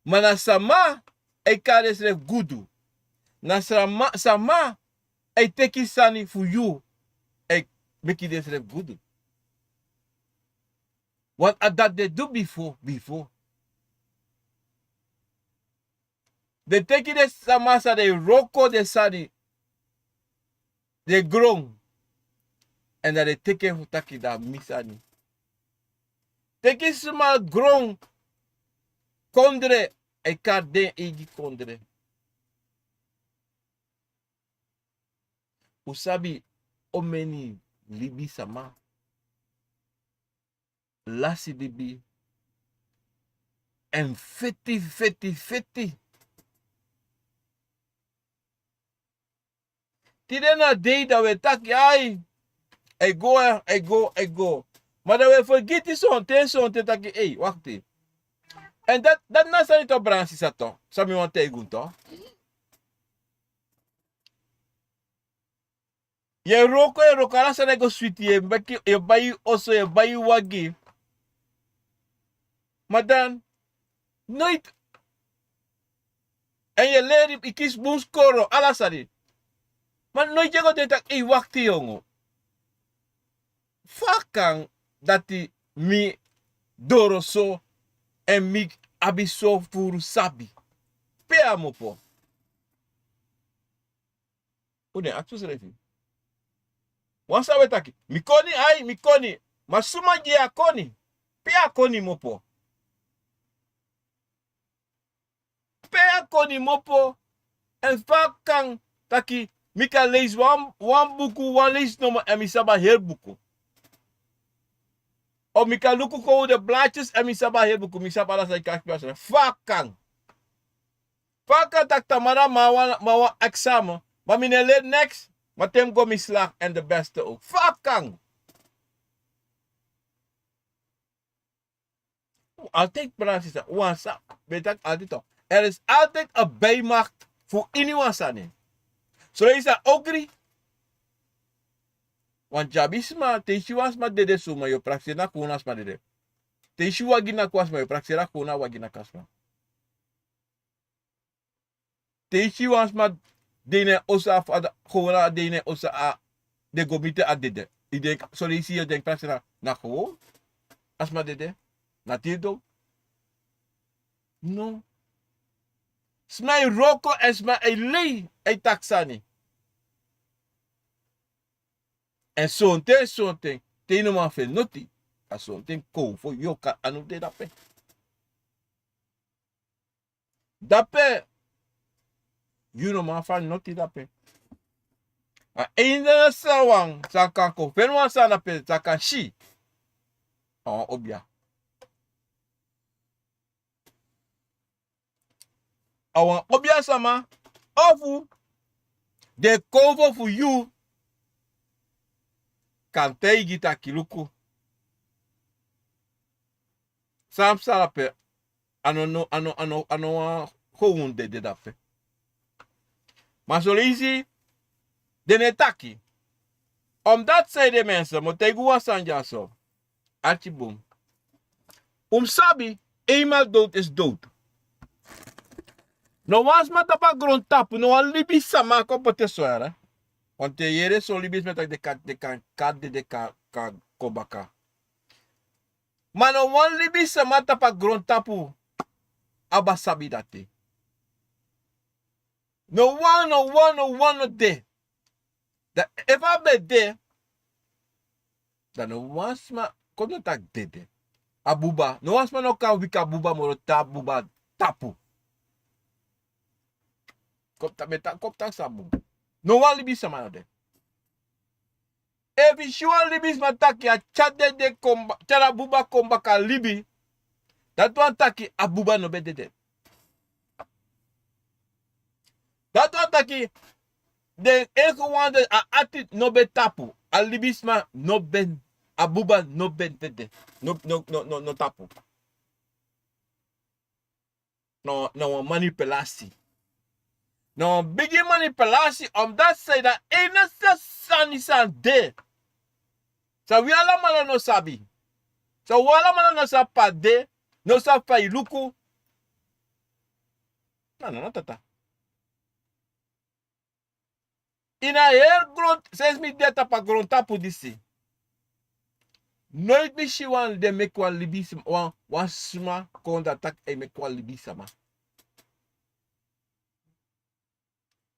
Ma na sama e kari densrefi gudu. Na sama sama e teki sani fu yu e meki densrefi gudu. Want a dati den du bifo bifo. Den teki den sama san den wroko den sani, den gron, èn dan den teki en fu taki dan mi sani. Teki sma gron kondre e kari den eigi kondre. Un sabi omeni libisama lasi libi èn feti feti feti. Tide na dei dan un e taki ai, ai go, ai go, ai go. Ma dan un e fergiti sonten sonten taki ei, wakti. Èn dati na sani to, bransisa to, san mi wani taigi un to. Yu e wroko yu e wroko ala sani e go switi yu e bai yu oso yu e bai yu wagi. Ma dan noiti èn yu e leri yu kisi bun skoro ala sani. Ma noiti yu e go de taki ei wakti yongo. Fa a kan dati mi doro so èn mi abi so furu sabi? Pe a mu opo? Un den aksi usrefi. Wan san un e taki mi koni ai mi koni. Ma suma gi yu a koni? Pe a koni mu opo? Pe a koni mu opo? Èn fa a kan taki mi kan leisi wan buku wan leisi nomo èn mi sabi a heri buku? Of mi kan luku kon un de blatyes èn mi sabi a heri buku mi sabi ala san yu kan aksi mi a sani fa a kan? Fa a kan taki tamara man wan examen ma mi no e leri neks. Ma te mi go mi slak èn de beste owk fa a kan? Un altijdi brada sisa wan sa ben taki altijdi tok. Er is altijdi a bijmakt fu ini wan sani. Soleisi a ogri. Wan dyabisma te yu si wan sma dede suma yu o prakseri na kownu a sma dede. Te yu si wagi na kon a sma yu o prakseri a kownu a wagi na kon a sma. Te yu si wan sma de ini en oso a fada kownu a de ini en oso a de go miti a dede. Yu denki soleisi yu o denki prakseri na kownu a sma dede. Na tiri dow. No. Sma e wroko èn sma e lei e taki sani. Èn sonten sonten te yu no man feni noti. A sonten kowfo yu o kari anu de dape. Dape yu no man fani noti dape. A en den na san wan san kan kon feni wan sani dape san kan si. A wan obia. A wan obia sama ofu den kowfo fu yu kan taigi taki luku. San psa dape? A no no a no a no a no wan kownu dede dape. Ma soleisi den no e taki. Omdati san ede mense mi o taigi un wan sani dyaso. Arki bun. Un mus sabi, einmal dowtu esi dowtu. No wan sma tapu a grontapu no wan libisma kon poti en so yara. Wanten yere son libisma taki den kan kati dede kan kon baka. Ma no wan libisma tapu a grontapu abi a sabi dati. No wan no wan no wan no de. Dan efu a ben de dan no wan sma kon no taki dede. A buba no wan sma no kan wiki a buba moro te a buba tapu. Kon mi taki kon mi taki san a buba. No wan libisma no de. Efu yu si wan libisma taki a tyari dede kon baka tyari a buba kon baka libi. Dati wani taki a buba no ben dede. Dati wani taki den eke wan de a ati no ben tapu. A libisma no ben a buba no ben dede. No tapu. na wan manipulasi. Na wan bigi manipulasi, omdat san yu dan einste sani san de, san wi alamala no sabi, san wi alamala no sabi pe a de, no sabi fa yu luku. Na nana tata. Ini a heri gron, sensi mi de tapu a grontapu disi, noiti mi si wan de meki wan libisma, wan sma kon dati taki e meki wan libisma.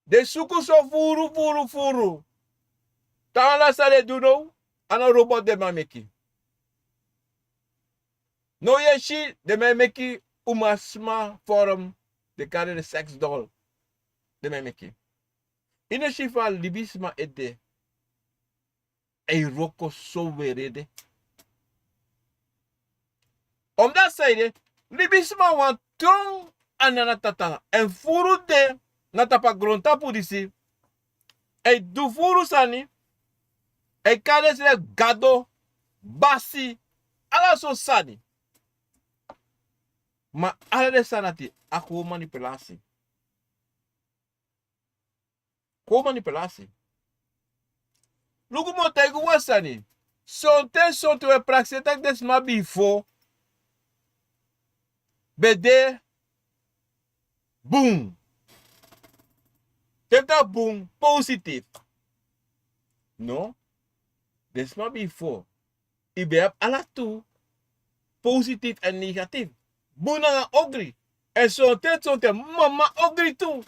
Den suku so furu furu furu. Te ala san den du now, a no robot den man meki. Now yu e si den man e meki umasma forum, den kari den seks dol. Den man e meki. Yu no si fa libisma ede e wroko so werede. Omdati san ede, libisma wan tron anana tata, èn furu de na tapu a grontapu disi, e du furu sani, e kari densrefi gado, basi, ala sortu sani. Ma ala den sani dati a kon manipulasi. Kon manipulasi. Luku, mi o taigi un wan sani. Sonten sonten un e prakseri taki den sma bifo ben de bun. Te mi taki bun, positif. No. Den sma bifo, i ben abi ala tu, positif èn negatif. Bun nanga ogri. Èn sonten sonten mama ogri tu.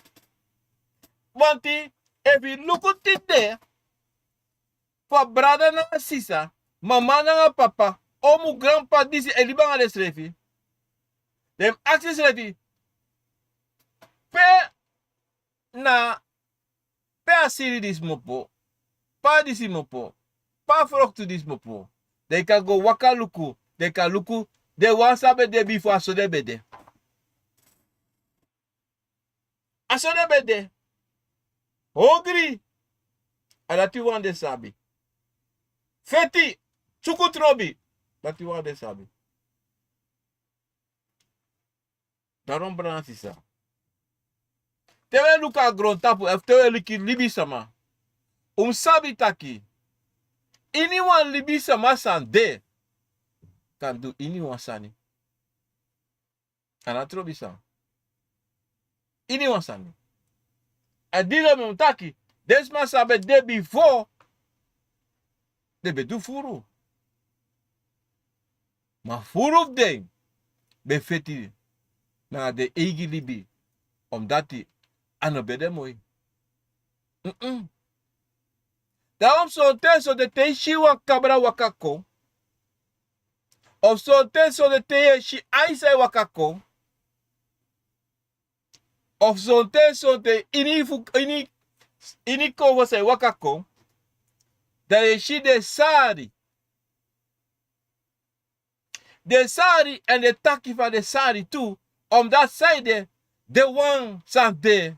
Wanti efu yu luku tide, fu a brada nanga sisa, mama nanga papa, omu, granpa, disi e libi nanga densrefi, den mus aksi densrefi: pe na, pe a siri disi mus opo, pe a disi mus opo, pe a froktu disi mus opo. Dan yu kan go waka luku, dan yu kan luku, den wan san ben de bifo, a so den ben de. A so den ben de. Ogri. A dati wan den sabi. Feti, suku trobi. Dati wan den sabi. Daarom, brada nanga sisa, te un e luku a grontapu, efu te un e luku libisma, un mus sabi taki iniwan libisma san de kan du iniwan sani. A no trobi san. Iniwan sani. A disi mi o taki, den sma san ben de bifo, den ben du furu. Ma furu fu den ben feti nanga den eigi libi, omdati a no ben de moi. Mm-mm. Daarom sonten sonten te yu si wan kabra waka kon, of sonten sonten te yu e si aisa e waka kon, of sonten sonten ini fu, ini, ini konfo san e waka kon, dan yu e si den sari. Den sari èn den taki fu den sari tu, omdati san ede, den wan san de,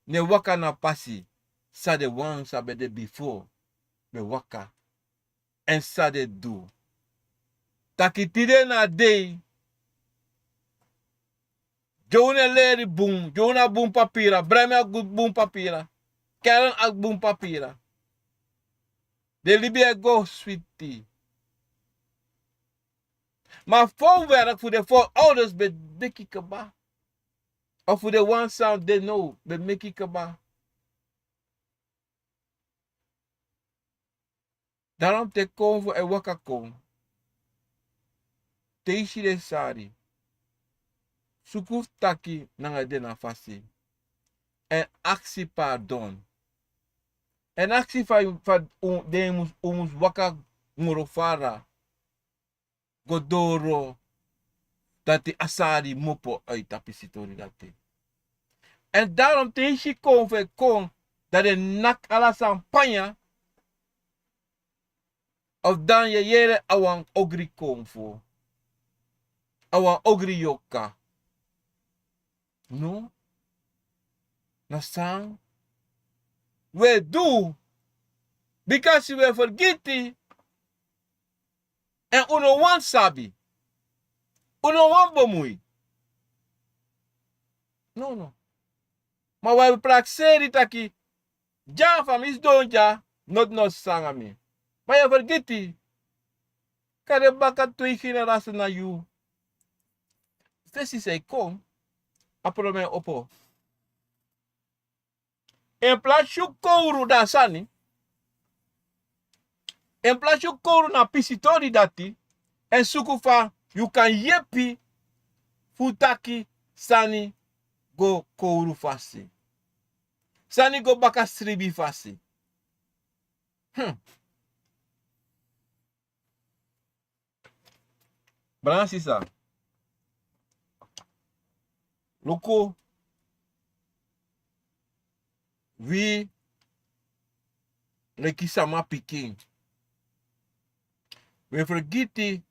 no e waka na a pasi san den wan san ben de bifo ben waka. Èn san den du. Taki tide na a dei, Joe no e leri bun, Joe no abi bun papira, Brahim abi bun papira, Karen abi bun papira. Den libi e go switi. Ma a fowrwerk fu den fowrouders ben meki kaba. Of fu den wan san de now ben meki kaba. Daarom te konfo e waka kon, te yu si den sari, suku fu taki nanga den na fasi, èn aksi pardon. Èn aksi fa, fa un, den mus, un mus waka ngorofara go doro, dati a sari mu opo a yu tapu sitori dati. Èn daarom te yu si konfo e kon, dan den naki ala sani panya, of dan yu e yere a wan ogri konfo, a wan ogri yorka. No, na san wi e du, bikasi wi e fergiti, èn un no wani sabi, un no wani bemui. No no. Ma wi abi prakseri taki dya fa mi sidon dya, noti no sanga mi. Ma yu e fergiti, kari baka tu e genera sani na yu. Fesi san e kon, a problem e opo. En plasi yu kowru na a sani, en plasi yu kowru na a pisitori dati, en suku fa yu kan yepi fu taki sani go kowru fasi, sani go baka sribi fasi. Hmm. Brada sisa, luku, wi leki sama pikin, wi e fergiti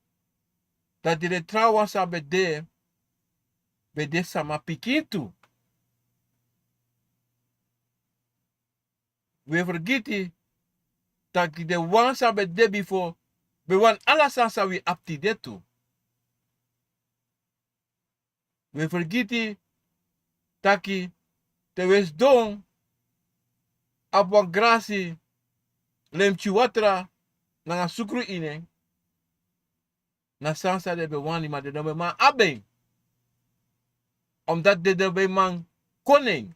dati den trawan san ben de, ben de sama pikin tu. Wi e fergiti taki den wan san ben de bifo ben wani ala sani san wi abi tide tu. Wi e fergiti taki te wi e sidon abi wan grasi, lemtyi watra nanga sukru ini en, na sani san den ben wani, ma den no ben man abi en. Omdat den no ben man kon na en.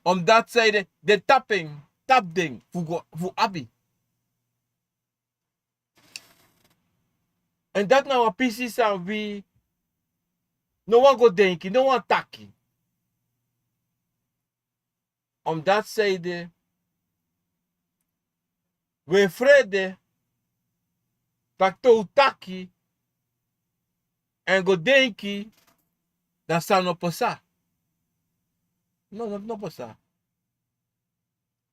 Omdat san ede den tapu en, tapu den fu go fu abi. Èn dati na wan pisi san wi no wani go denki, no wani taki. Omdat san ede wi e frede taki te un taki èn go denki, dan san no pasa. No, no, no pasa.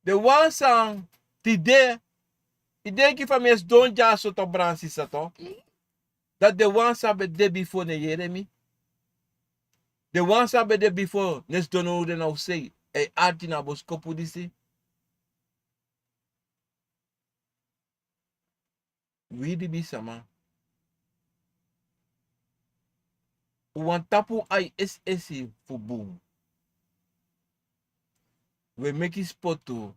Den wan san tide, i denki fa mi e sidon dyaso, to, brada sisa, to, dati den wan san ben de bifo no e yere mi. Den wan san ben de bifo no e sidon no uru den na un sei, e arki na a bosikopu disi. Wi libisama, un wani tapu ai esi esi fu bun. Wi e meki spotu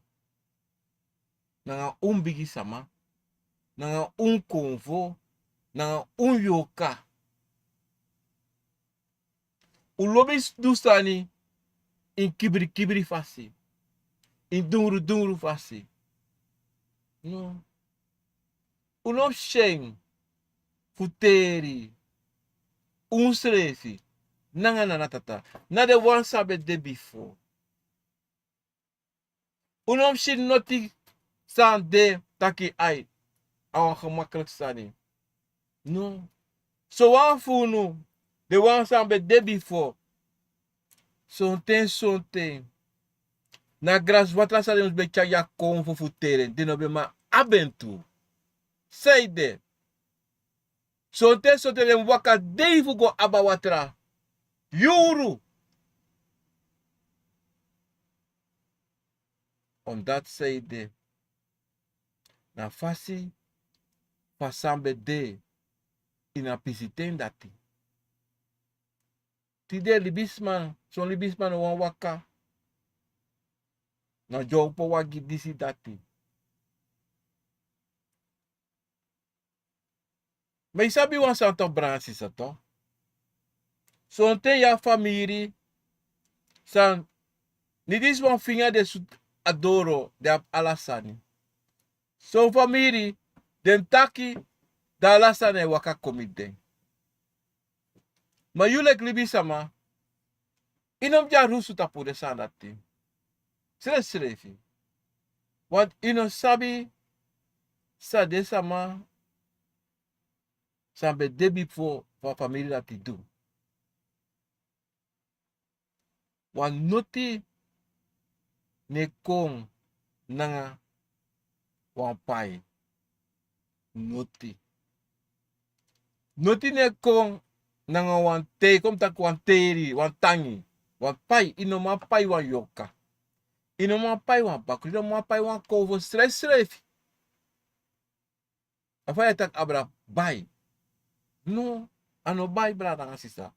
nanga un bigisama, nanga un konfo, nanga un yorka. Un lobi du sani ini kibirikibiri fasi, ini dungurudunguru fasi. No. Un no mus si en fu teri unsrefi nanga Nana Tata, na den wan san ben de bifo. Un no mus si noti san de taki ai, a wan gemakliki sani. No. Sowan fu unu, den wan san ben de bifo, sonten sonten na graswatra san den mus ben tyari a konfo fu teri en, den no ben man abi en tu. San ede? Sonten sonten den mus waka dei fu go abi a watra. Yuru. Omdat san ede? Na fasi fa san ben de ini a pisiten dati. Tide libisma, son libisma no wani waka. Na dyompo wagi, disi, dati. Ma i sabi wan sani, to, brada sisa, to. Sonten yu abi famiri san, ni disi wan finga den sutu a doro, den abi ala sani. Son famiri, den taki, dan ala sani e waka kon miti den. Ma yu leki libisama, i no mus dyarusu tapu den sani dati srefsrefi. Want i no sabi san den sama san ben de bifo fu a famiri dati du. Wan noti no e kon nanga wan pai. Noti. Noti no e kon nanga wan tei, kon mi taki wan teri, wan tangi, wan pai. I no man pai wan yorka. I no man pai wan bakru, i no man pai wan konfo srefsrefi. A fa yu e taki abra bai. No, a no bai, brada nanga sisa.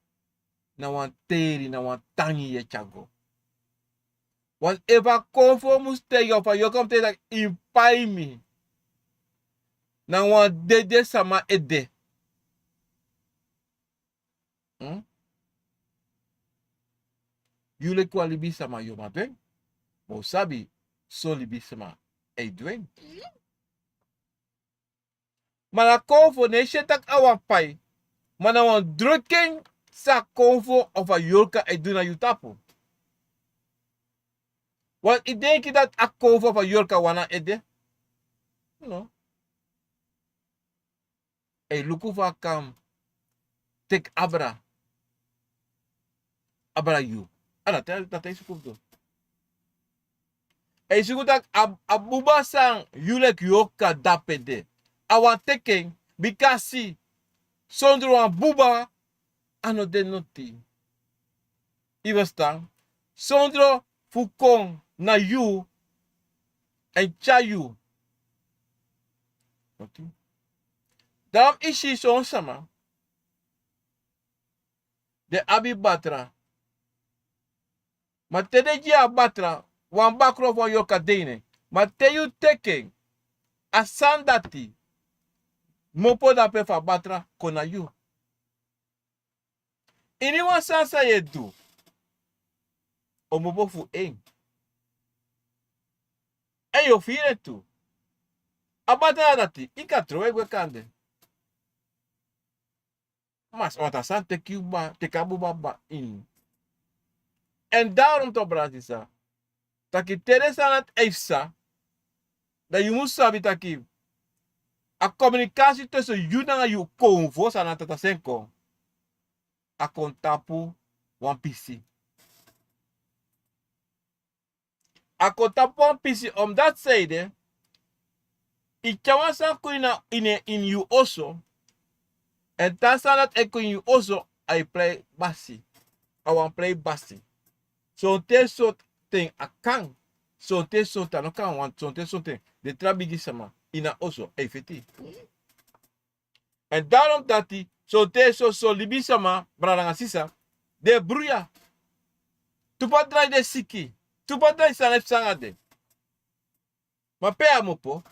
na wan teri, na wan tangi yu e tyari go. Want efu a konfo mus taigi, of a yorka mus taigi taki yu pai mi, na wan dede sama ede. Hm? Yu leki wan libisama yu o man du en. Ma un sabi so libisama e du en. Ma na konfo no e si en taki a wan pai, ma na wan druking san a konfo of a yorka e du na yu tapu. Want yu denki dati a konfo of a yorka wani a ede? No. A e luku fa a kan teki abra, abra yu. A dati a e suku fu du. A e suku taki a, a buba san yu leki yorka dape de, a wani teki en, bikasi sondro wan buba a no de noti. Yu e ferstan? Sondro fu kon na yu èn tyari yu. Dan yu si son sama den abi batra. Ma te den gi yu a batra, wan bakru fu wan yorka de ini en. Ma te yu teki en, a sani dati kmopo dape fu a batra kon na yu. Iniwan sani san yu e du o kmopo fu en. Èn yu o firi en tu. A batra dati yu kan trowe gwe kande. Ma wan tra sani teki yu kba, teki a buba kba ini. Èn daarom tu, brada sisa, taki te den sani dati e psa, dan yu mus sabi taki a komunikasi tusun yu nanga yu konfo, Sani Tata, san e kon, a kon tapu wan pisi. A kon tapu wan pisi, omdat san ede, yu tyari wan sani kon ini, ini, ini yu oso, èn te a sani dati e kon ini yu oso, a e prei basi. A wani prei basi. Sonten sonten a kan. Sonten sonten a no kan, want sonten sonten den tra bigi sama ini a oso e feti. Èn daarom dati sonten soso libisama, brada nanga sisa, den e bruya. Tu pati drai den siki, tu pati drai sani e psa nanga den. Ma pe a kmopo?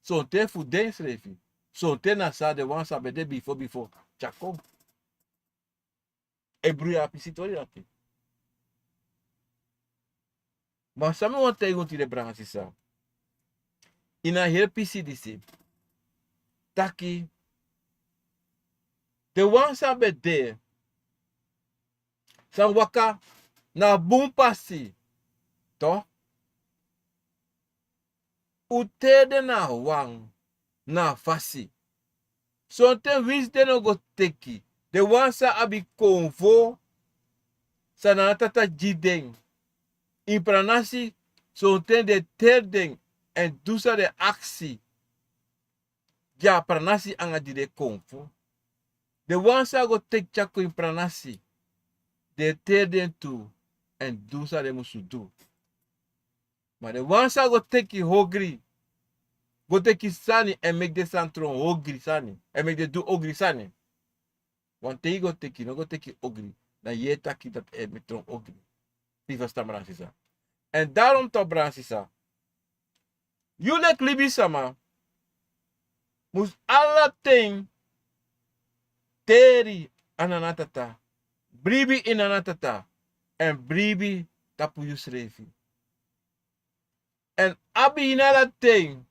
Sonten fu densrefi. Sonten na san den wan san ben de bifo bifo tyari kon. E bruya a pisi tori dati. Ma san mi wani taigi unu tide, brada nanga sisa, ini a heri pisi disi, taki den wan san ben de, san waka na a bun pasi, to, un teri den na a wan, na a fasi. Sonten winsi den no go teki, den wan san abi konfo san Nana Tata gi den ini pranasi, sonten den e teri den èn du san den aksi gi a pranasi anga di den konfo. Den wan san go teki tyari kon ini pranasi, den e teri den tu èn du san den musu du. Ma den wan san go teki ogri, go teki sani èn meki den sani tron ogri sani, èn meki den du ogri sani. Wan ten yu go teki, no go teki ogri, dan yu e taki dati e meki tron ogri. Yu ferstan, brada sisa? Èn daarom tu, brada sisa, yu leki libisama mus ala ten teri a Nana Tata, bribi ini Nana Tata, èn bribi tapu yusrefi. Èn abi ini ala ten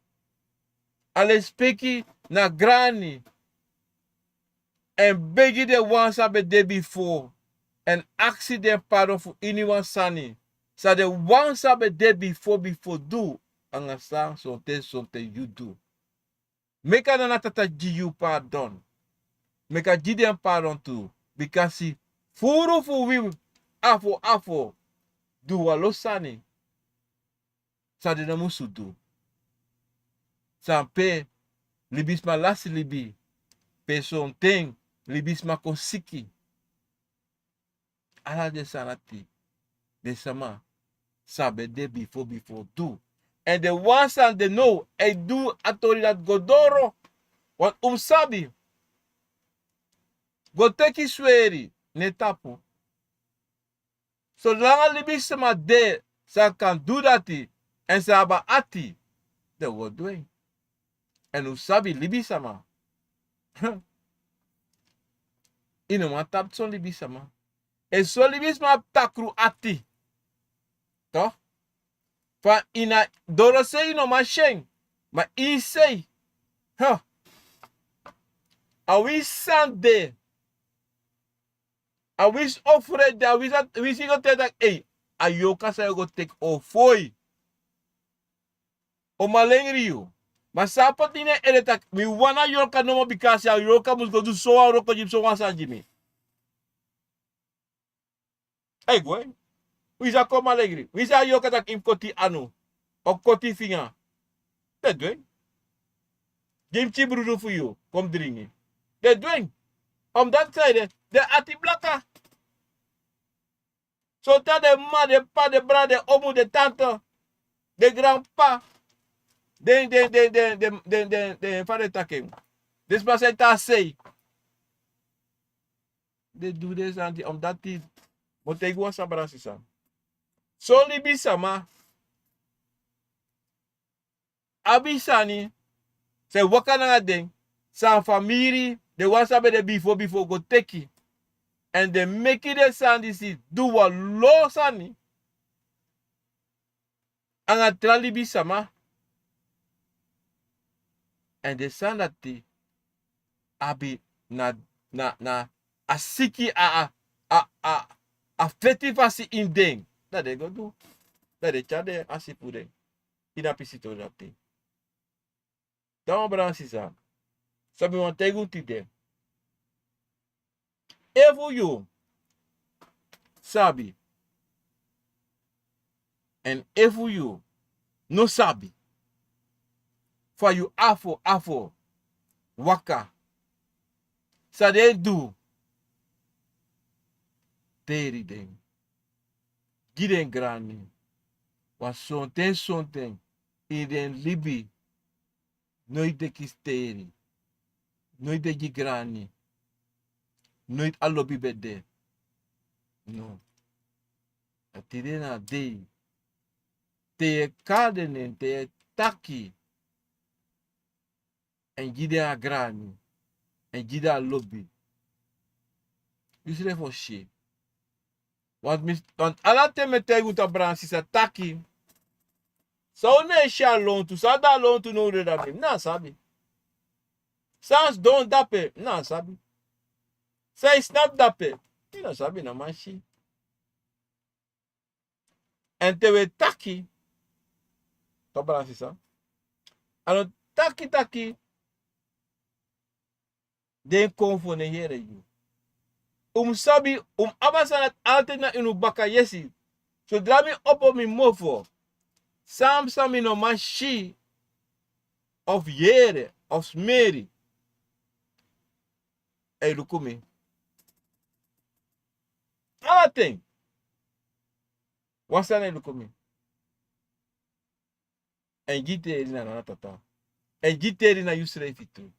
a lespeki na grani, èn begi den wan san ben de bifo, èn aksi den pardon fu iniwan sani san den wan san ben de bifo bifo du, anga san sonten sonten yu du. Meki a Nana Tata gi yu pardon. Meki a gi den pardon tu, bikasi furu fu wi afo afo du wan lo sani san den no musu du. San pe libisma lasi libi, pe sonten libisma kon siki. Ala den sani dati den sama san ben de bifo bifo du. Èn den wan san de now e du a tori dati go doro. Want un mus sabi, go teki sweri no e tapu. Solanga libisma de san kan du dati, èn san abi ati, den o go du en. Èn un sabi libisma. Yu no man tapu son libisma. Efu son libisma abi takru ati, to, fa yu na dorosei yu no man si en. Ma yu sei, a winsi san de, a winsi ofrede, a winsi yu go teki taki ei, a yorka san yu go teki o foi. O man lengri yu. Ma san a poti ini en ede taki mi wani a yorka nomo bika a si a yorka mus go du sowan wroko gi mi sowan sani gi mi. Ai gwe. Winsi a kon man lengri, winsi a yorka taki yu mus koti anu, o koti finga, den du en. Gi mi tibrudu fu yu kon mus dringi, den du en. Omdati san ede, den ati blaka. Sonten a den m'ma, den p'pa, den brada, den omu, den tante, den granp'pa, den den den den den den den den fa den taki en, den sma san e tan a sei. Den du den sani omdati. Mi o taigi wan sani, brada sisa. Son libisma abi sani san e waka nanga den, san famiri, den wan san ben de bifo bifo go teki. Èn den meki den sani disi du wan lo sani anga tra libisma. Èn den sani dati abi na na na a siki a a a a feti fasi ini den. Dan den go du, dan den tyari den a sipu den ini a pisi tori dati. Dan wan brada sisa, san mi wani taigi un tide, efu yu sabi èn efu yu no sabi, fa yu afo afo waka, san den du, teri den, gi den grani. Wan sonten sonten ini den libi, noiti den kisi teri, noiti den gi grani, noiti a lobi ben de. No. A tide na a dei, te yu e kari den nen, te yu e taki èn gi den a grani èn gi den a lobi, yusrefi o si. Want ala ten mi e taigi un tan, brada sisa, taki san un no e si a lontu, san a de a lontu now dede a mi, mi na sabi. San a sidon dape, mi na sabi. San e snapu dape, mi na sabi, no man si. Èn te un e taki, to, brada sisa, a no taki taki den kon fu no yere yu. Un mus sabi, un mus abi a sani dati altide na ini un baka yesi. Sodra mi opo mi mofo, san san mi no man si of yere of smeri, e luku mi. Ala ten wan sani e luku mi. Èn gi teri na nana tata. Èn gi teri na yusrefi tu.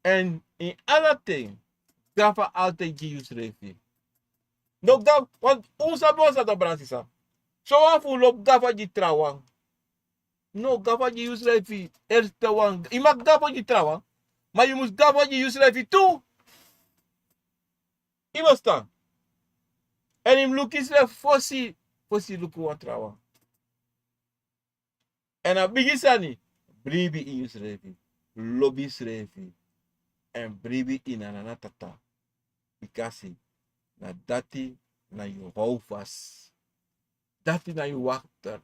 Èn ini ala ten, gafa altide gi yusrefi. No gafa, want un sabi wan sani, brada sisa. Sowan fu un lobi gafa gi trawan. No, gafa gi yusrefi. Eri trawan, yu mag gafa gi trawan, ma yu mus gafa gi yusrefi tu. Yu mus tan èn yu mus luku yusrefi fosi, fosi yu luku wan trawan. Èn a bigi sani, bribi ini yusrefi, lobi yusrefi, èn bribi ini a nana tata. Bikasi na dati na yu howfasi. Dati na yu wakter.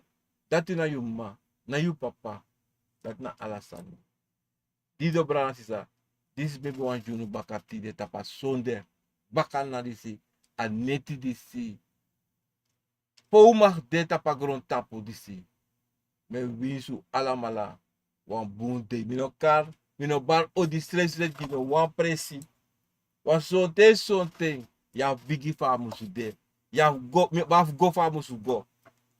Dati na yu m'ma, na yu papa. Dati na ala sani. Dido, brada sisa, disi ben abi wan gi unu baka tide tapu a sonde, baka na disi, a neti disi. Pe un mag de tapu a grontapu disi. Mi e winsi un alamala wan bun dei. Mi no kari, mi no bari odi srefsrefi gi no wan presi. Wan sonten sonten yu abi bigi fa a musu de. Yu abi go, mi abi go fa a musu go.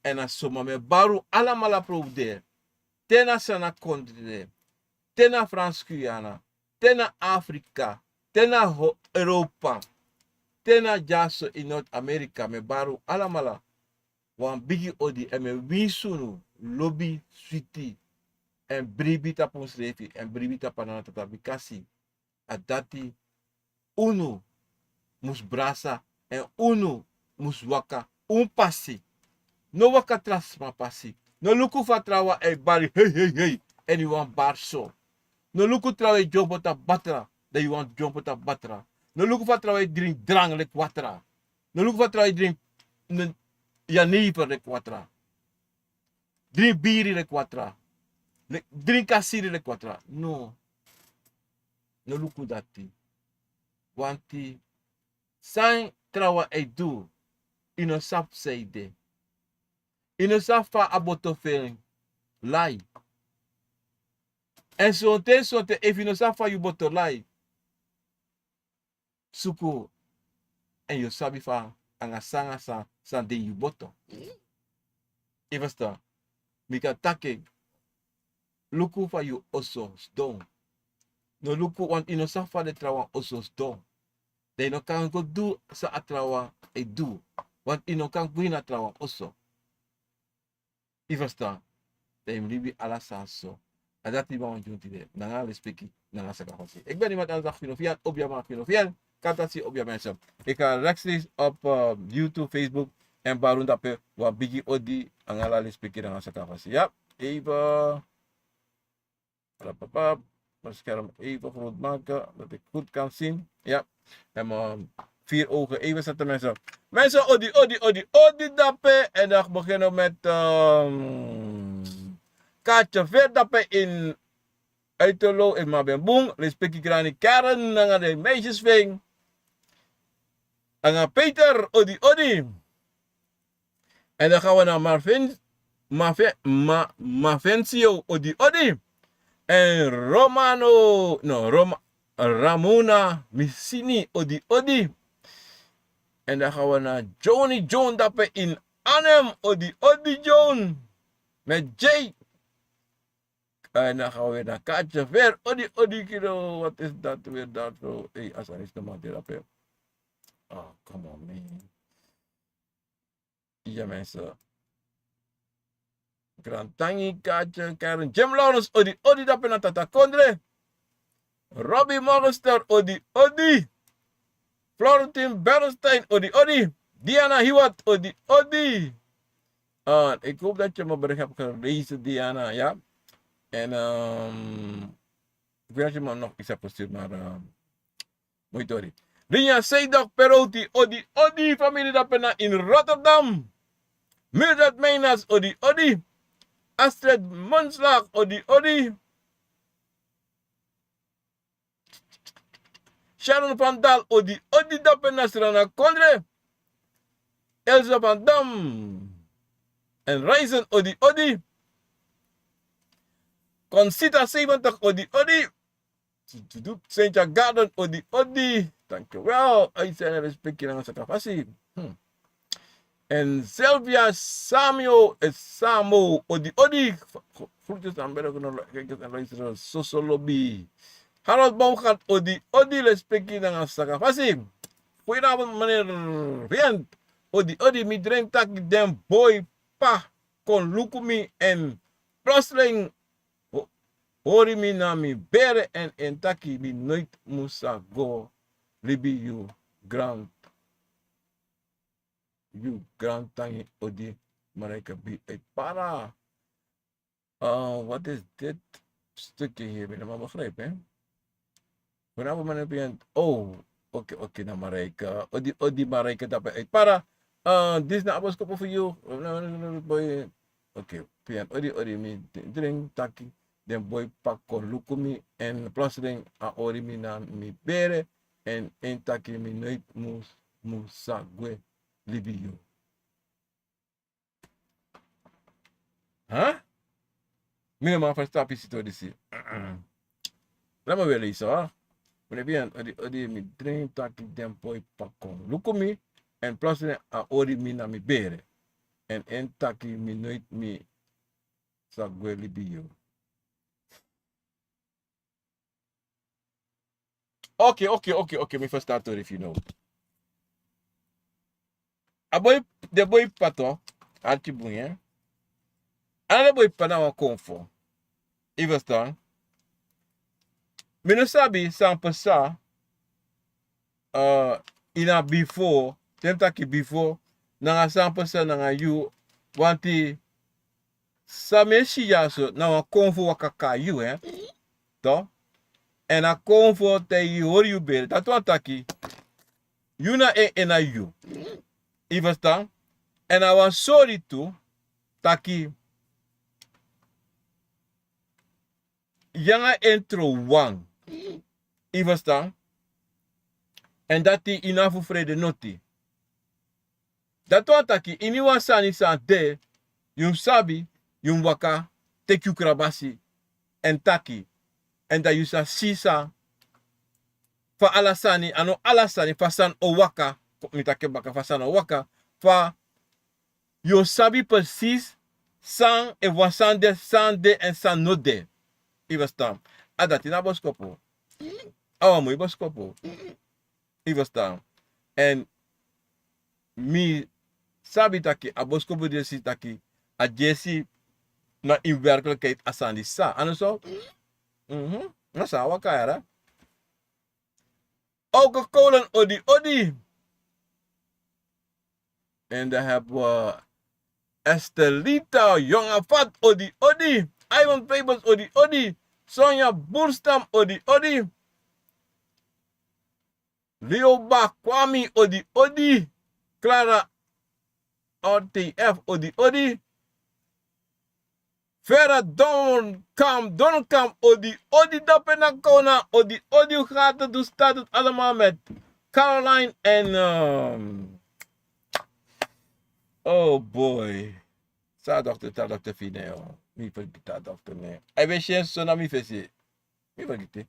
Èn na so mi e bari un alamala pe un de. Te na Sranan kondre, te na Fransi Guyana, te na Afrika, te na Europa, te na dyaso ini North America, mi e bari un alamala wan bigi odi èn mi e winsi unu lobi switi èn bribi tapu unsrefi èn bribi tapu a Nana Tata, bikasi a dati unu mus brasa èn unu mus waka un pasi. No waka tra sma pasi. No luku fa trawan e bari hei hei hei, èn yu wani bari so. No luku trawan e dyompo tapu batra, dan yu wani dyompo tapu batra. No luku fa trawan e dringi drangi leki watra. No luku fa trawan e dringi jenever leki watra. Dringi biri leki watra. Dringi kasiri leki watra. No. No luku dati. Wanti san trawan e du, yu no sabi san ede. Yu no sabi fa a boto fu en lai. Èn sonten sonten efu yu no sabi fa yu boto lai, suku èn yu o sabi fa anga san anga san san de ini yu boto. Yu ferstan? Mi kan taki en. Luku fa yu oso sidon. No luku, want yu no sabi fa den trawan oso sidon. Dan yu no kan go du san a trawan e du. Want yu no kan gwe ini a trawan oso. Yu ferstan? Dan yu mus libi ala sani so. A dati mi wani gi unu tide nanga lespeki nanga sakafasi. Eki ben iman tan sa fino fian obiaman fino fian. Kantasi obiaman so. Eki kan rechtstreeks op YouTube, Facebook èn bari unu dape wan bigi odi nanga ala lespeki nanga sakafasi. Ya. Even. Papa, bescherm even groot maken dat ik goed kan zien. Ja. En mijn vier ogen even zetten, mensen. Mensen, odi, odi, odi, odi dape. En dan beginnen we met um, Kaatje Veer dape in Uiterlo in Mabenbung. Respecti Granny Karen, nanga de meisjes Ving. Nanga Peter, odi, odi. En dan gaan we naar Marvin, Marvin, Ma, Marvensio, odi, odi. En Romano, no, Roma, Ramona Missini, odi, odi. En dan gaan we naar Johnny John dape in Arnhem, odi, odi John. Met J. En dan gaan we weer naar Kaatje Veer, odi, odi, kilo. Wat is dat weer daar zo? Hey, als er is de man die dape. Oh, come on, man. Ja, mensen. Grantangi, Kaatje, Karen, Jim Lawrence, odi, odi, dape na Tata Kondre. Robbie Morgenster, odi, odi. Florentin Bernstein, odi, odi. Diana Hiwat, odi, odi. Ah, ik hoop dat je mijn bericht hebt gelezen, Diana, ja. En um, ik weet dat je me nog iets hebt gestuurd, maar uh, Mooi tori. Rinya Seidok Peroti, odi, odi, famiri dape na in Rotterdam. Mildred Meinas, odi, odi. Astrid Monslag, odi, odi. Sharon van Dal, odi, odi, dape na Srana Kondre. Elsa van Dam. En Reizen, odi, odi. Concita zeventig, odi, odi. Sentja Garden, odi, odi. Dankjewel. Uit zijn respectje nanga sakafasi. Hmm. En Sylvia Samio, eh, Samo, odi, odi. Groetjes aan Bergen, kijkers en luisteraars. Soso lobby. Harold Baumgart, odi, odi, respectje nanga sakafasi. Goedenavond, meneer Rian. Odi, odi, mi dream taki den boy pa kon luku mi en plotseling ho-, hori mi na mi bere en en taki mi noit musa go libi yu grand, yu grand tangi odi Marijke bi uit Para. Uh, wat is dit stukje hier? Ben je maar begrijpen, hè? Vanaf meneer Pian. Oh, oké, oké, na Marijke. Odi, odi, Marijke, dape uit Para. Uh, dit is na aboskopo voor jou. Oké, Pian, odi, odi, mi drink, taki. Den boy pa kon luku mi. En plotseling, a ori mi na mi bere. En en taki mi noit mus, musa gwe libi yu. Huh? Mi no man ferstan a pisi tori disi. Laat me weer lezen, hoor. Meneer Bian, odi, odi, mi dream taki den boy pa kon luku mi. En plotseling a ori mi na mi bere. En en taki mi noit mi sa gwe libi yu. Oké, oké, oké, oké, mi ferstan a tori fu yu now. A boi, den boi p'pa tu, arki bun, eh. Ala den boi p'pa na wan konfo. Yu ferstan? Mi no sabi san pasa, eh, ini a bifo, te mi taki bifo, nanga san pasa nanga yu, want san mi e si dyaso na wan konfo waka kon na yu, eh. Toch? Èn a konfo taigi yu hori yu bere. Dati wani taki yu na en, en na yu. Yu ferstan? Èn a wani sori tu taki yu nanga en tron wan. Yu ferstan? Èn dati yu no abi fu frede noti. Dati wani taki iniwan sani san de, yu mus sabi, yu mus waka teki yu krabasi èn taki. Èn dan yu sa si san, fa ala sani, a no ala sani, fa sani o waka, mi taki en baka, fa sani o waka, fa yu o sabi presis san, efu wan sani de, san de èn san no de. Yu ferstan? A dati na boskopu. A wan moi boskopu. Yu ferstan? Èn mi sabi taki a boskopu di yu e si taki a dyesi na in werkelijkheid a sani san. A no so? Mhm. Na san a waka yara. Oke, Kolen, odi odi. En dan hebben we Estelita, Jonge Fat, odi odi. Ivan Pebels, odi odi. Sonja Boerstam, odi odi. Leo Bakwami, odi odi. Clara R T F, odi odi. Vera Donkam, Donkam, odi odi. Dape na Kona, odi odi. Hoe gaat het, hoe staat het allemaal met Caroline en, ehm, oh boy. Sa dokter, ta dokter fine, yo. Mi fergiti a dokter nen. Ai ben sien so na mi fesi. Mi fergiti.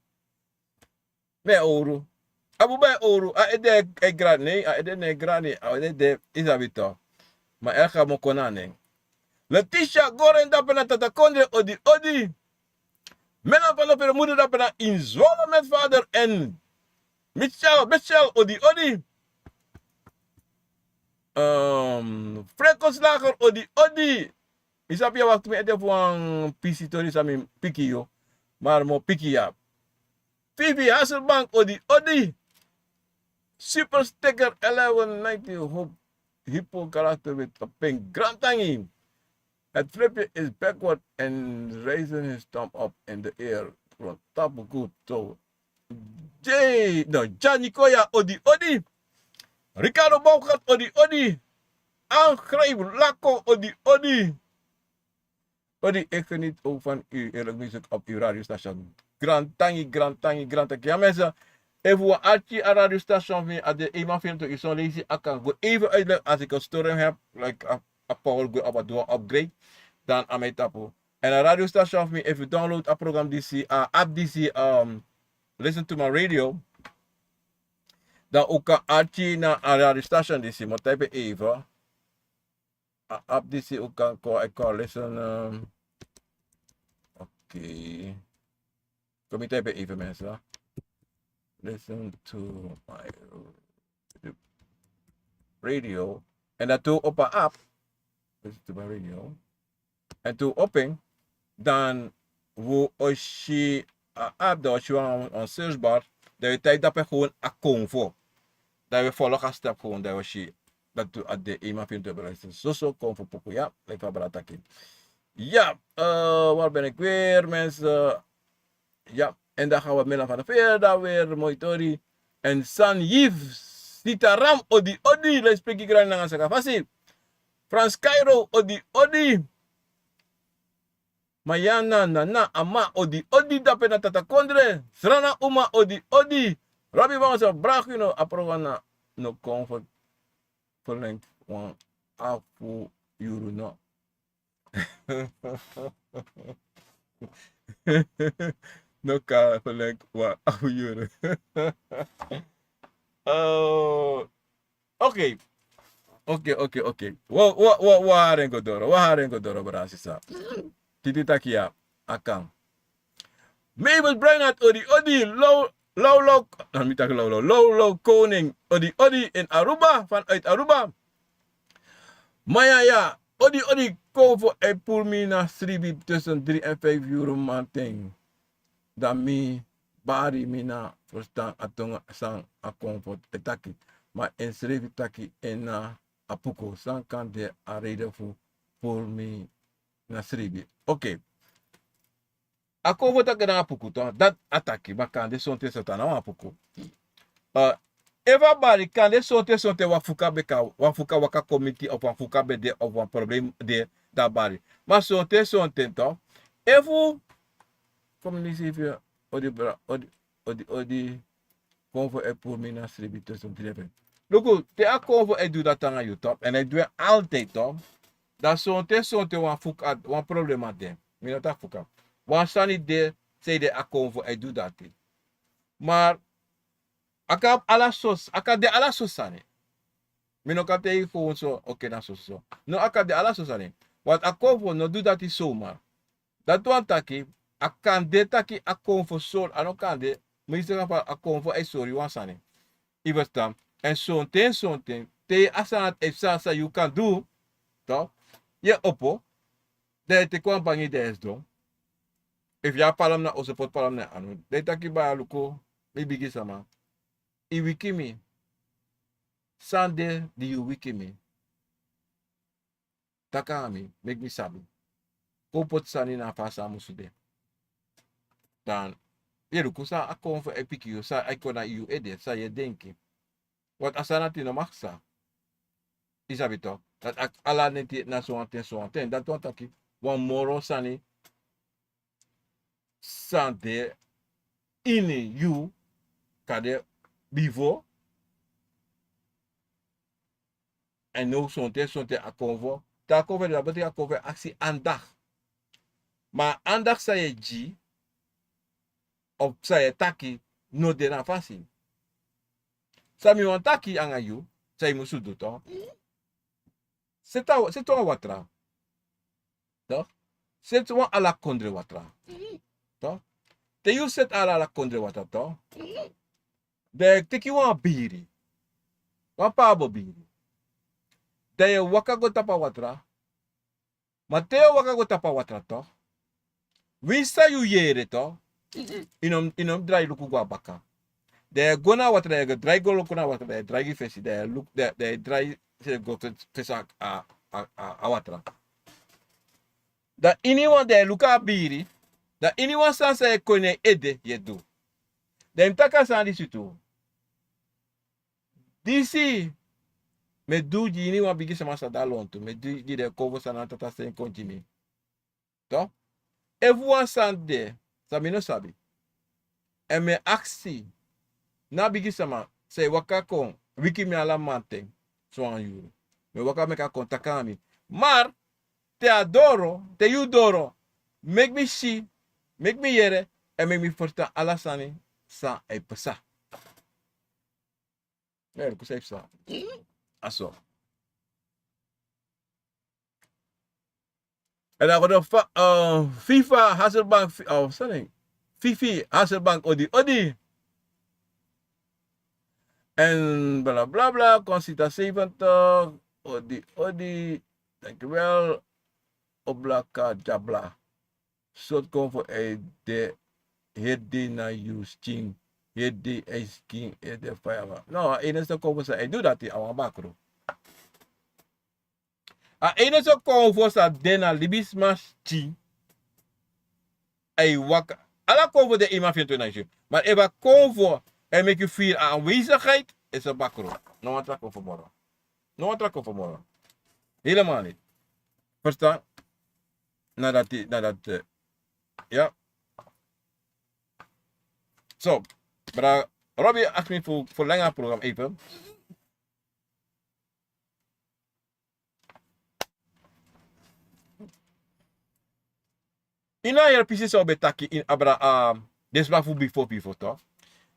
Mi e owru. A buba e owru. A ede e grani, a ede no e grani, a ede de, yu sabi tok. Ma elga mu kon na nen. Letitia Goren, dape na Tata Kondre, odi odi. Melan van de Permude, dape na in Zwolle met vader en Michel, Michel, odi odi. Ehm, Franco Slager, odi odi. Yu sabi, yu e wakti mi ete fu wan pisi tori san mi piki yu. Ma mi o piki yu. Vivi Hasselbank, odi odi. Super Sticker eleven ninety, hoop, hippo karakter wit op pink. Grantangi. Het flipje is backward en raising his thumb up in the air. From top good. So, Jay, no, Gianni Koya, odi odi. Ricardo Baumgart, odi odi. Angrijp Lako, odi odi. Odi, ik geniet ook van uw heerlijk muziek op uw radiostation. Grantangi, grantangi, grantangi. Ja, mensen, efu wan arki a radiostation fu mi a de eenmaal veerentwintig uur, son leisi a kan go even uitleggen als ik een storing heb, like a, a power go op a doa upgrade, dan a mi tapu. En a radiostation fu mi, efu yu download a program disi, a app disi, um, Listen to My Radio, dan un kan arki na a radiostation disi, mi o type even. A app disi un kan kon, e kon listen, um, oké. Kon mi type even, mensen. Listen to my radio. En dan te un opo a app. Listen to my radio. En te un opo en, dan un o si a app, dan un o si wan, wan search bar, dan un e type dape gewoon a konfo. Dan un e follow a step gewoon, dan un o si dati a de eenmaal veerentwintig uur. Soso konfo poku, ya, like fa brada taki. Ja, eh, waar ben ik weer, mensen? Ja, en dan gaan we Milan van der Veer daar weer, moi tori. En San Yves Sitaram, odi odi, lei spreki grani nanga saka fasi. Frans Cairo, odi odi. Mayana Nana Ama, odi odi, dape na Tata Kondre. Srana Uma, odi odi. Robbie Wangsa, braki no, a program na no kon fu verlengd wan afu yuru no. No kan verlengd wan afu yuru. Oh, oké. Oké, oké, oké. Wa, wa, wa, wa hari en go doro. Wa hari en go doro, brada, sisa. Titi taki ya, a kan. Mabel Breinhart, odi odi, Low, Low, Low, no, mi taki Low, Low, Low, Low Koning, odi odi in Aruba, vanuit Aruba. Ma ya, ya, odi, odi, konfo e puru mi na sribi tussen drie en vijf uur mamanten. Dan mi bari mi na verstan a tongo san a konfo e taki. Ma en sribi taki en na a puku. San kan de a reden fu puru mi na sribi. Oké. A konfo taki na a puku, toch? Dati a taki, ma kande sonten sonten a no wan puku. Eh, efu a bari, kande sonten sonten wan fuka beka, wan fuka waka kon miti of wan fuka ben de of wan problem de, dan a bari. Ma sonten sonten, toch? Efu, kon mi si efu odi bra, odi, odi, odi, konfo e puru mi na sribi tussen drie en vijf. Luku, te a konfo e du dati nanga yu, toch? En a e du en altijd, toch? Dan sonten sonten wan fuka, wan problema de. Mi no taki fuka. Wan sani de, sei de a konfo e du dati. Maar, a kan abi ala sosi, a kan de ala sosi sani. Mi no kan taigi yu gewoon so, oké, na soso. No, a kan de ala sosi sani. Want a konfo no du dati zomaar. Dati wani taki, a kan de taki a konfo sori, a no kan de, mi saka fa a konfo e sori wan sani. Yu e ferstan? En sonten, sonten, te a sani e psa san yu kan du, toch? Yu e opo, dan yu e teki wan bangi, dan yu e sidon. Efu yu abi palm na oso, poti palm na yu anu. Dan yu taki: Baya, luku, mi bigi sama. Yu wiki mi. San de di yu wiki mi? Taki nanga mi, meki mi sabi. Kon poti sani na fa a sani musu de. Dan, yu e luku san a konfo e piki yu, san a e kon na yu ede, san yu e denki. Want a sani dati no mag psa. Yu sabi toch, dati a, ala neti na sowanten, sowanten. Dati wani taki, wan moro sani san de ini yu, kande bifo, en now sonten, sonten a konfo, te a konfo de, dan betekent a konfo e aksi aandacht. Ma a aandacht san yu e gi, of san yu e taki, no de na a fasi. San mi wani taki nanga yu, san yu musu du, toch? Seti a, seti wan watra. Toch? Seti wan ala kondre watra. Toch? Te yu seti ala, ala kondre watra, toch? Dan yu e teki wan biri. Wan pabo biri. Dan yu e waka go tapu a watra. Ma te yu e waka go tapu a watra, toch? Winsi san yu yere, toch? Yu no, yu no drai luku go na baka. Dan yu e go na watra, yu e go drai go luku na watra, dan yu e drai gi fesi, dan yu e luku, dan, dan yu e drai se go fe-, fesi a, a, a, a watra. Dan iniwan, dan yu e luku a biri, dan iniwan sani san e kon ini yu ede, yu e du. Dan yu mus taki a sani disi tu. Disi mi e du gi iniwan bigi sama san de na lontu, mi e du gi den konfo san na tata seni kon gi mi. Toch? Efu wan sani de san mi no sabi, èn mi e aksi na bigi sama san e waka kon wiki mi ala mamanten, sowan yuru, mi e waka meki a kon taki nanga mi. Maar te a doro, te yu doro, meki mi si, meki mi yere, èn meki mi ferstan ala sani san e pasa. Yu e luku san e pasa. A so. En dan go de fa-, eh, Fifa Hasselbank, fi-, oh, sorry. Fifi Hasselbank, odi, odi. En bla, bla, bla, Conchita zeventig, odi, odi. Dankjewel. Oblaka Jabla. Sortu konfo e de, heri dei na yu skin, heri dei a skin e de faya. No, a enigste konfo san e du dati a wan bakru. A enigste konfo san de na libisma skin, a e waka. Ala konfo de, yu man feni tu na yu skin. Ma efu a konfo e meki yu firi a aanwezigheid, is a bakru. No wan tra konfo moro. No wan tra konfo moro. Helemaal niet. Verstaan? Na dati, na dati, eh, ya. So, brada Robbie aksi mi fu verlengen a program even. Yu no yere presi san un ben taki ini abra, ah, den sma fu bifo bifo, toch?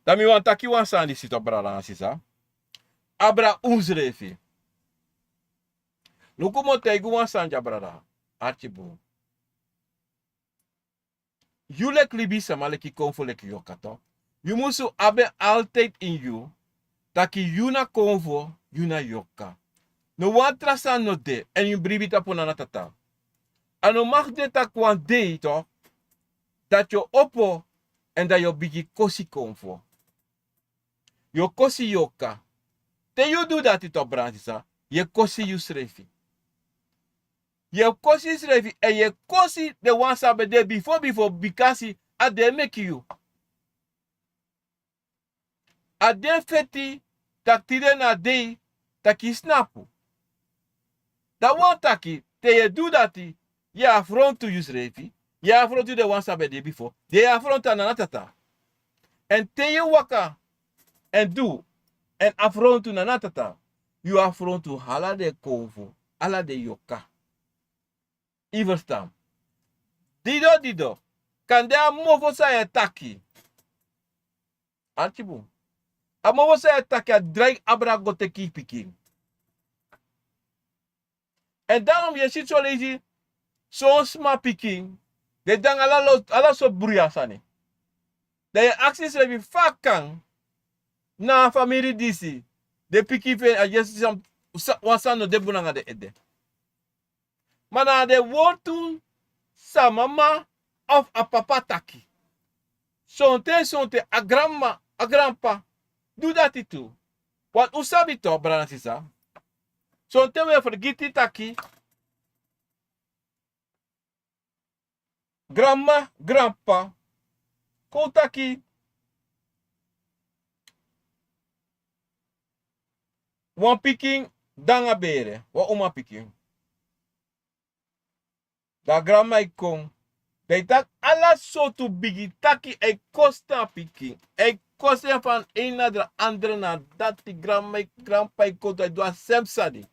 Dan mi wani taki wan sani disi, toch, brada nanga sisa. Abra unsrefi. Luku, mi o taigi un wan sani dya, brada. Arki bun. Yu leki libisma, leki konfo, leki yorka, toch? Yu musu abi en altijd ini yu taki yu na konfo, yu na yorka. No wan tra sani no de èn yu bribi tapu nana tata. A no mag de taki wan dei tok, dati yu o opo èn dan yu o bigin kosi konfo. Yu o kosi yu oka. Te yu du dati tok, brada sisa, yu e kosi yusrefi. Yu e kosi yusrefi èn yu e kosi den wan san ben de bifo bifo, bikasi a den e meki yu. A den feti taki tide na a dei taki yu snapu. Dan wan taki te yu e du dati, yu e afrontu yusrefi, yu e afrontu den wan san ben de bifo, den yu e afrontu a nana tata. Èn te yu e waka èn du èn afrontu nana tata, yu e afrontu ala den konfo, ala den yoka. Yu ferstan? Dido dido, kande a mofo san yu e taki, arki bun, a mofo san yu e taki a drai abra go teki yu pikin. Èn darom yu e si soleisi son sma pikin den de nanga ala sortu bruya sani. Dan yu e aksi yusrefi fa a kan na a famiri disi den pikin fu en a yesi wan sani no de bun nanga den ede. Ma na den wortu san a mama of a papa taki. Sonten sonten a granmama, a granpapa du dati tu. Wan un sabi tok, brada sisa, sonten un e fergiti taki granmama, granpapa kon taki wan pikin de nanga bere, wan umapikin. Dan a granmama e kon, dan e taki ala sortu bigi taki, e kosi na a pikin, e kosi en fu a ini a dra andre na dati granmama e granpapa e kon tu a e du a sem sani.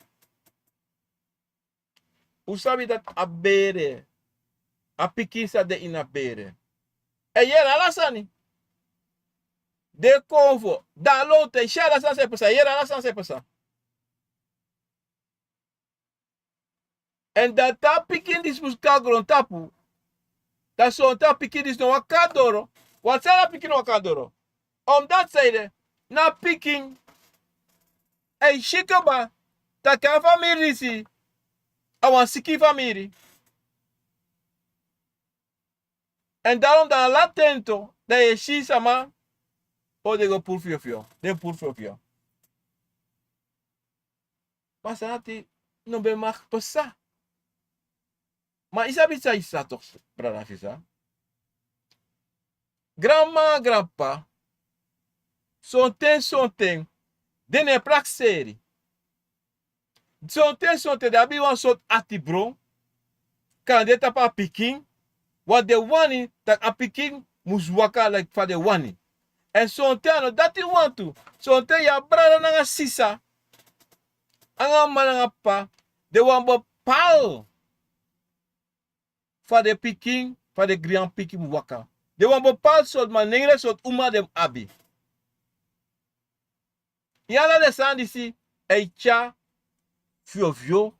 Un sabi dati a bere, a pikin san de ini a bere e yere ala sani. Den konfo, dan a lontu e si ala sani san e pasa, e yere ala sani san e pasa. Èn dan te a pikin disi mus kon na grontapu, dan sonten a pikin disi no waka na doro. Wan sani a pikin no waka na doro? Omdati san ede, na a pikin e si kaba taki a famiri disi a wan siki famiri. Èn darom dan ala ten tu dan yu e si sama o den go puru fyofyo, den puru fyofyo. Ma sani ati no ben mag pasa. Ma yu sabi san yu sa tok, brada sisa? Granmama, granpapa, sonten sonten den no e prakseri. Sonten sonten den abi wan sortu atibron, kande tapu a pikin, wan den wani tak' a pikin mus waka laiki fa den wani. Èn sonten a no dati wantu. Sonten yu a brada nanga sisa, anga mama nanga papa, den wani bepal fa den pikin, fa den granpikin mus waka. Den wani bepal sortu manengre, sortu uma den mus abi. Yu ala den sani disi e tyari fyofyo.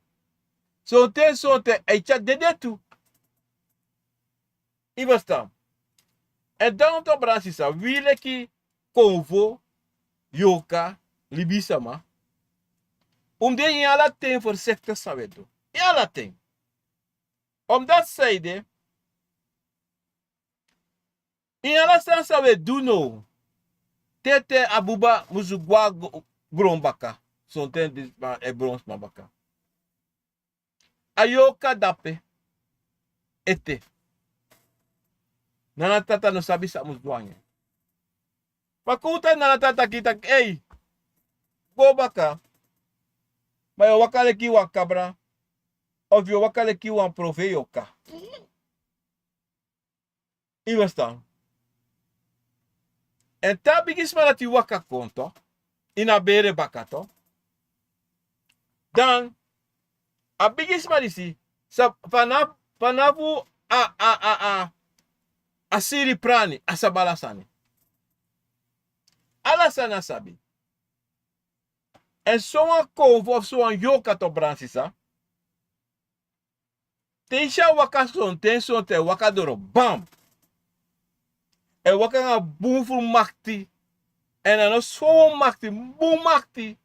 Sonten sonten e tyari dede tu. Yu ferstan? Èn dan un tok, brada sisa, wi leki konfo, yoka, libisama, un mus de ini ala ten fersekte san un e du. Ini ala ten. Omdati san ede, ini ala sani san un e du now, te te a buba musu go na gron baka, sonten den sma e bron sma baka. A yoka dape ete. Nana tata no sabi san a mus du nanga en. Ma kon un taki nana tata taki taki ei, go baka. Ma yu o waka leki wan kabra, of yu o waka leki wan profei yoka. Yu ferstan? Èn te a bigisma dati waka kon tu, ini a bere baka tu, dan a bigisma disi sa fanafu a a a a siri prani, a sabi ala sani. Ala sani a sabi. Èn sowan konfo of sowan yoka tu, brada sisa, te yu si a waka sonten sonten e waka doro bam, e waka nanga bun furu makti. Èn a no sowan makti, bun makti.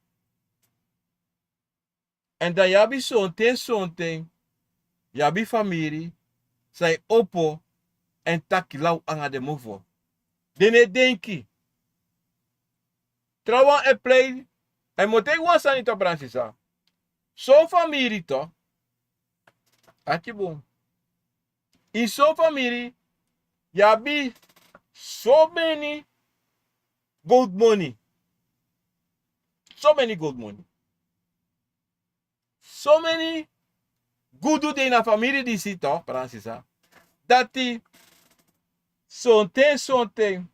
Èn dan yu abi sonten sonten, yu abi famiri san e opo èn taki law anga den mofo. Den no e denki. Trawan e plei. Èn mi o taigi wan sani tu, brada sisa. Son famiri tu, ati bun. Ini son famiri yu abi so meni gold moni. So meni gold moni. So meni gudu de ini a famiri disi tu, brada sisa. Dati sonten sonten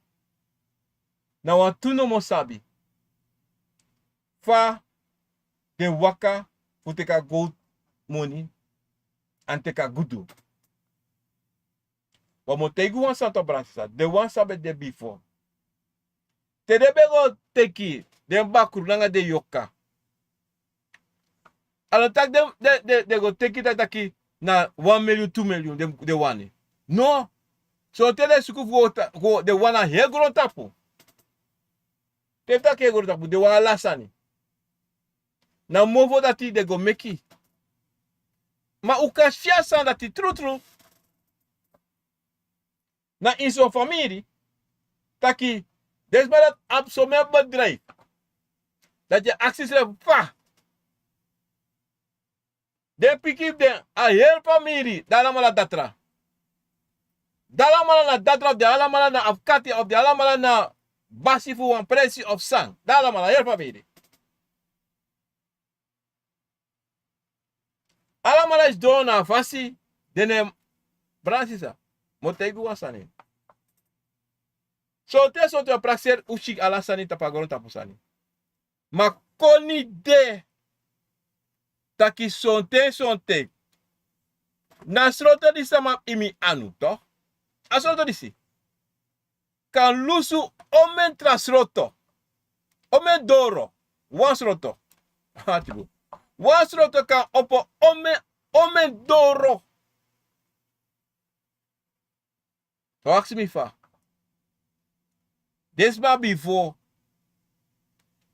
na wantu nomo sabi fa den waka fu teki a gold moni èn teki a gudu. Wan mi o taigi wan sani tu, brada sisa, den wan san ben de bifo. Te den ben go teki den bakru nanga den yoka. A no taki den, den, den, den go teki taki, taki na wan milyun, tu milyun den, den wani. No. Sonten den suku fu go ta-, go, den wani a heri grontapu. Te fu taki heri grontapu, den wani ala sani. Na mofo dati den go meki. Ma un kan si a sani dati trutru. Na ini son famiri, taki den sma dati abi somen bedrijf. Dati yu e aksi yusrefi fa den pikin fu den, a heri famiri, den alamala datra. Den alamala na datra, of den alamala na afkati, of den alamala na basi fu wan presi of san. Den alamala, heri famiri. Alamala e sidon na a fasi, den no e, brada sisa, mi o taigi wan sani. Sonten sonten yu o prakseri, un si ala sani tapu a grontapu sani. Ma koni de taki sonten sonten na sroto disi sama abi ini mi anu, toch? A sroto disi kan lusu omeni tra sroto, omeni doro, wan sroto. Ati bun. Wan sroto kan opo omeni, omeni doro. Yu o aksi mi fa. Den sma bifo,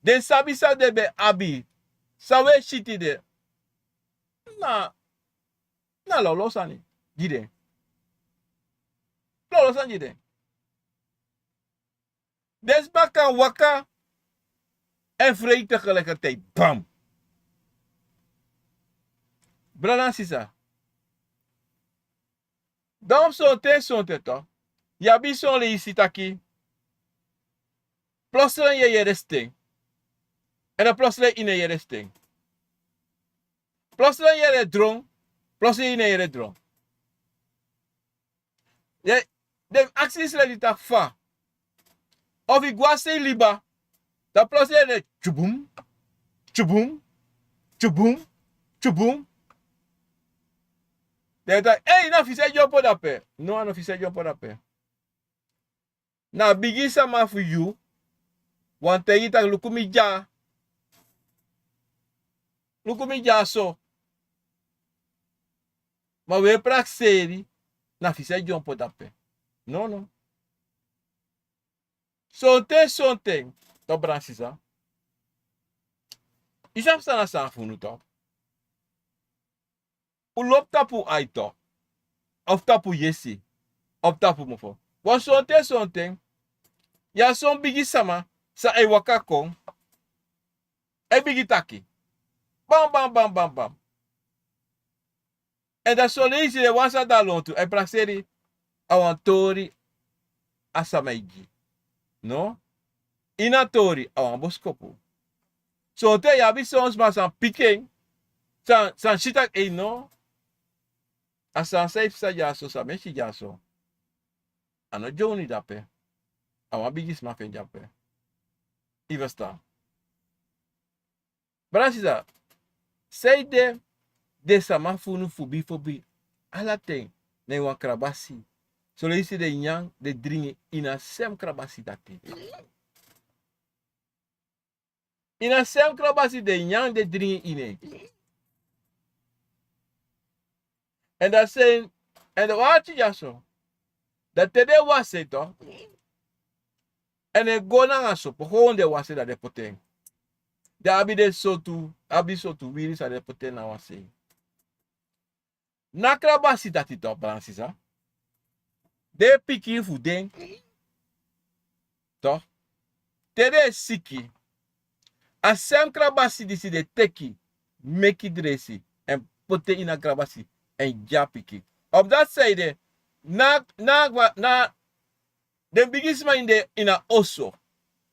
den sabi san den ben abi, san un e si tide. Na, na lawlaw sani gi den. Lawlaw sani gi den. Den sma kan waka èn frei tegelijkertijd. Bam! Brada nanga sisa. Dan sonten sonten toch, yu abi son leisi taki plotseling yu e yere sten. Èn dan plotseling yu no e yere sten. Plotseling yu e yere dron, plotseling yu no e yere dron. Den, den aksi yusrefi taki fa. Of yu go a sei liba, dan plotseling yu e yere tyubum, tyubum, tyubum, tyubum. Den taki, ei, na fise dyompo dape. No, a no fise dyompo dape. Na bigi sama fu yu wani taigi taki luku mi dya. Luku mi dya so. Ma un e prakseri, na fise dyompo dape. No, no. Sonten sonten, toch, brada sisa. Yu sabi san na san funu, toch. Un lobi tapu ai, toch. Of tapu yesi, of tapu mofo. Wan sonten sonten yu abi son bigi sama san e waka kon, e bigi taki. Bam, bam, bam, bam, bam. Èn dan son leisi den wan san de a lontu e prakseri, a wan tori a sama e gi. No? Ini a tori a wan boskopu. Sonten yu abi son sma san piki en, san, san si taki, ei, no. A sani san e psa dyaso, san mi e si dyaso, a no dyownu dape. A wan bigi sma fu en dape. Yu e ferstan? Brada sisa, sanede den sama funu fu bifo, ala ten na ini wan krabasi. Son leisi den nyan, den dringi ini a sem krabasi dati. Ini a sem krabasi den nyan, den dringi ini en. Èn dan san, èn dan wan ati dyaso. Dan te den wasi en, toch, èn den go nanga sopo, kon den wasi en, dan den poti en. Den abi den sortu, abi sortu wiri san den poti en na wan sei. Na krabasi dati, to, brada nanga sisa. Den pikin fu den, to, te den e siki, a sem krabasi disi den teki meki dresi, èn poti en ini a krabasi, èn gi a pikin. Op dati sei de, na, na, na, den bigisma ini den, ini a oso,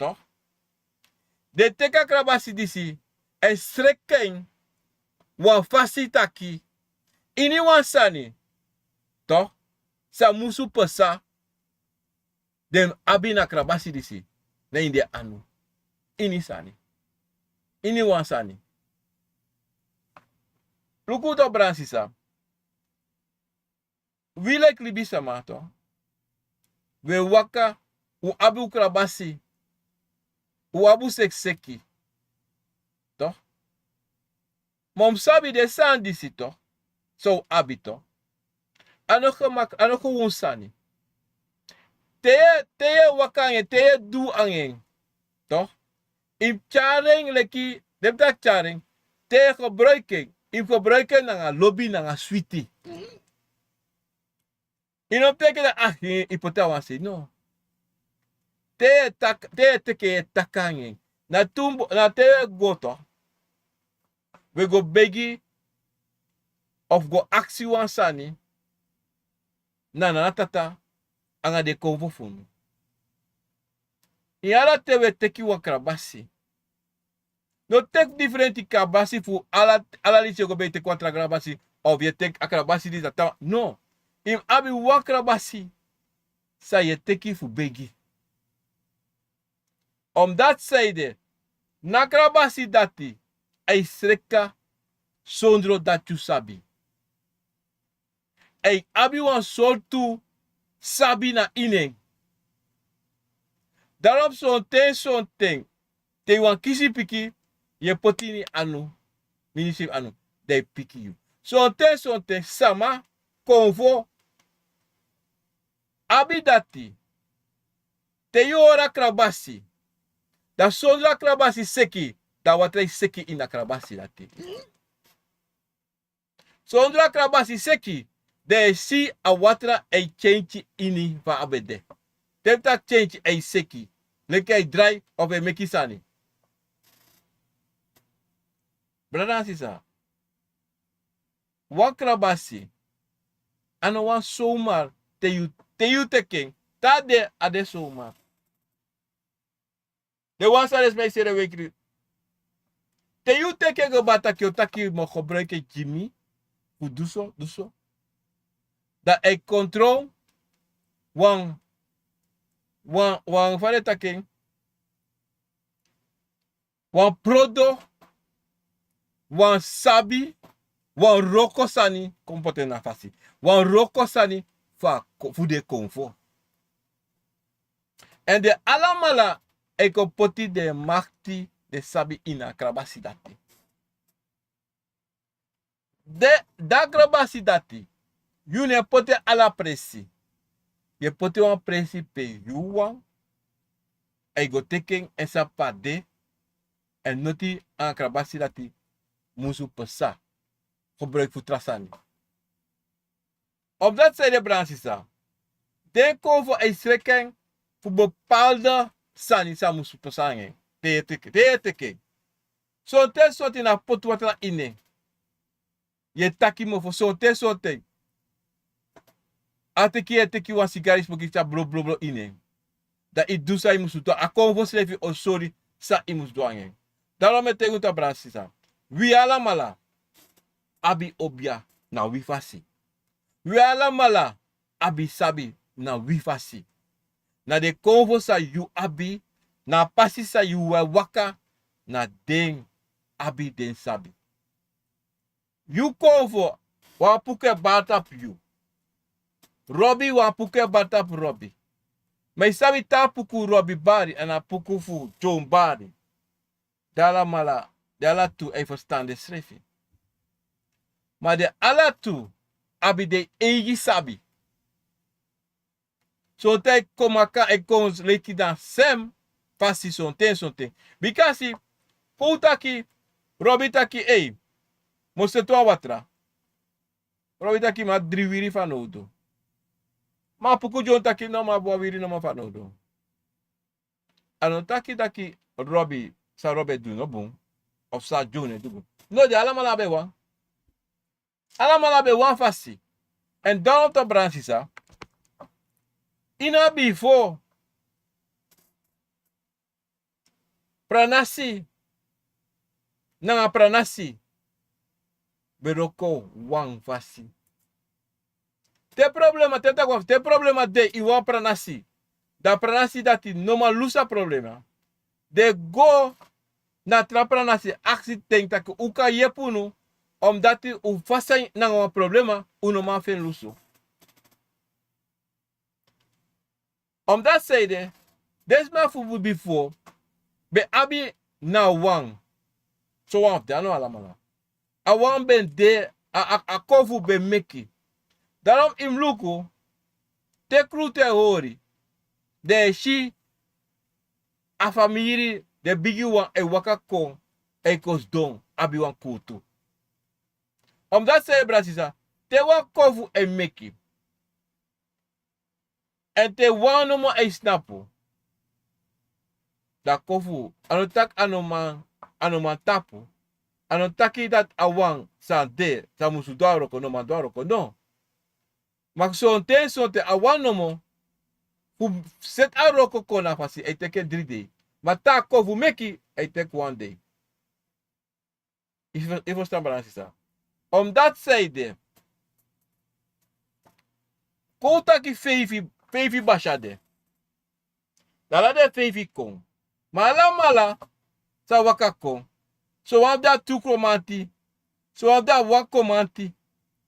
to, den teki a krabasi disi, èn sreki en wan fasi taki, ini wan sani, to, san musu pasa, den abi na krabasi disi, na ini den anu. Ini sani. Ini wan sani. Luku, to, brada nanga sisa. Wi leki libisama, to, wi e waka, un abi un krabasi, un abi un sekiseki, to. Ma un mus sabi den sani disi, to, san un abi, to. A no gemak, a no gewon sani. Te yu e, te yu e waka nanga en, te yu e du nanga en, to, yu mus tyari en leki, den mus taki tyari en, te yu e gebruiki en, yu mus gebruiki en nanga lobi, nanga switi. Yu no mus teki en, a, yu poti a wan sei, no. Te yu e taki, te yu e teki en, yu e taki nanga en. Na tumbo, na te yu e go, to, wi e go begi of go aksi wan sani na nana, tata, anga den konfo fu unu. Ini ala ten wi e teki wan krabasi. No teki difrenti krabasi fu ala, ala leisi yu e go begi, teki wan tra krabasi, of yu e teki a krabasi disi, a tra, no. Yu mus abi wan krabasi san yu e teki fu begi. Omdati sei de, na krabasi dati, a e sreka sondro dati yu sabi. A e abi wan sortu sabi na ini en. Daarom sonten, sonten, te yu wani kisi piki, yu e poti ini anu, ministri fu anu, dan yu piki yu. Sonten, sonten, sama, konfo, abi dati. Te yu hori a krabasi, dan sondro a krabasi seki, dan a watra e seki ini a krabasi dati. Sondro a krabasi seki, dan yu e si a watra e tyentyi ini fa a ben de. Te mi taki tyentyi, a e seki. Leki a e drai of a e meki sani. Brada nanga sisa, wan krabasi, a no wan somar, te yu, te yu teki en, te a de, a de somar. Den wan san den sma e seri en wenkri. Te yu teki en go bari taki, yu o taki yu mu gebruiki en gi mi fu du so, du so. Dan a e kontrol wan, wan, wan, fa den e taki en, wan prodo, wan sabi, wan wroko sani, kon poti en na fasi. Wan wroko sani fu a ko-, fu den konfo. Èn den alamala e kon poti den makti, den sabi ini a krabasi dati. Den, da krabasi dati, yu no e poti ala presi. Yu e poti wan presi pe yu wan, a e go teki en, èn san pe a de, èn noti a krabasi dati musu pasa. Gebruiki fu tra sani. Omdati sei de, brada nanga sisa, den konfo e sreki en fu bepaalde sani san musu pasa nanga en. Te yu e teki, te yu e teki en. Sonten, sonten na poti watra ini en. Yu e taki mofo, sonten, sonten. A teki, yu e teki wan sigari smoki, tyari blo, blo, blo ini en. Dan yu du san yu musu du, a konfo srefi o sori san yu musu du nanga en. Daarom mi e taigi unu, brada nanga sisa. Wi alamala abi obia na wi fasi. Wi alamala abi sabi na wi fasi. Na den konfo san yu abi, na a pasi san yu e waka, na den abi den sabi. Yu konfo, wan puku e bari tapu yu. Robi, wan puku e bari tapu Robi. Ma yu sabi te a puku Robi bari, èn a puku fu John bari. Den alamala, den ala tu e ferstan densrefi. Ma den ala tu abi den eigi sabi. Sonten a e kon maka, a e kon leki dan sem fasi sonten, sonten. Bikasi Kon un taki, Robi taki, ei, mi o seti wan watra. Robi taki mi abi dri wiri fanowdu. Ma Puku Dyoni taki no, mi abi wan wiri nomo fanowdu. A no taki taki Robi, san Robi e du no bun, of san Dyoni e du bun. No, den alamala abi wan. Alamala abi wan fasi. Èn dan wan tabran sisa. Ini a bifo, pranasi nanga pranasi ben wroko wan fasi. Te problema, te taki wan, te problema de ini wan pranasi, dan a pranasi dati no man lusu a problema. Den go na tra pranasi, aksi den taki un kan yepi unu, omdati un fasi nanga wan problema, un no man feni lusu. Omdati saide, den sma fu bifo ben abi na wan, sowan fu den, a no alamala. A wan ben de, a, a, a kofu ben meki. Daarom i mus luku, te krutu e hori, den e si a famiri, den bigi wan e waka kon, e kon sidon abi wan kuutu. Omdati saide, brada sisa, te wan kofu e meki, èn te wan nomo e snapu, dan kofu, a no taki a no man, a no man tapu. A no taki dati a wan san de, san musu du a wroko, no man du a wroko, no. Ma sonten, sonten a wan nomo fu seti a wroko kon na fasi e teki dri dei. Ma te a kofu meki, e teki wan dei. I fu, i fusutan, brada sisa. Omdati saide, kon un taki feifi, feifi basi a de. Dan ala den feifi kon. Ma alamala sa waka kon. Sowan fu den a tu komanti. Sowan fu den a wan komanti.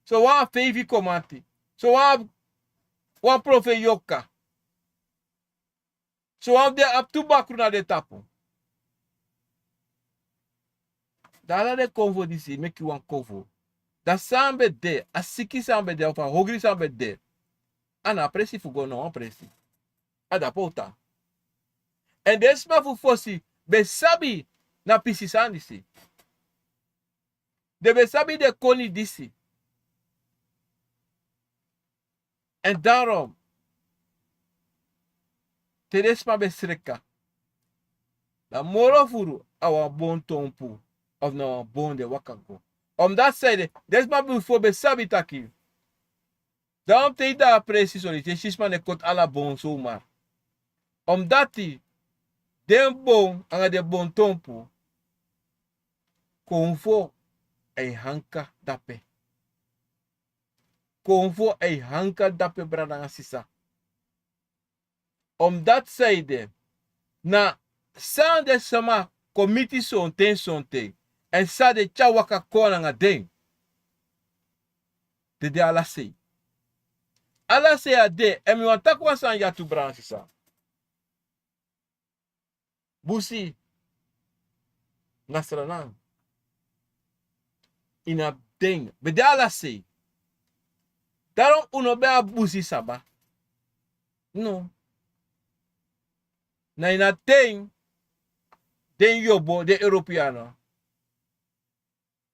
Sowan a feifi komanti. Sowan a wan profeiti yoka. Sowan fu den abi tu bakru na den tapu. Dan ala den konfo disi meki wan konfo. Dan san ben de, a siki san ben de, of a hogri san ben de, a no abi presi fu go na wan presi. A dape o tan. Èn den sma fu fosi ben sabi na pisi sani disi. Den ben sabi den koni disi. Èn daarom, te den sma ben sreka, dan moro furu a wan bon tonpu, of na wan bon den waka go. Omdati saide, den sma bifo ben sabi taki, dan te i de a presi so, den e si sma no e koti ala bon somar. Omdati den bon anga den bon tonpu, konfo e hanka dape. Konfo e hanka dape, brada nanga sisa. Omdati saide, na san den sama kon miti sonten sonten, èn san den tyari waka kon nanga den, den de ala sei. Ala sei a de, èn mi wani taki wan sani ya tu, brada nanga sisa. Busi na Sranan, ini a ten ben de ala sei. Daarom un no ben abi busi saba. No. Na ini a ten den yobo, den Europeano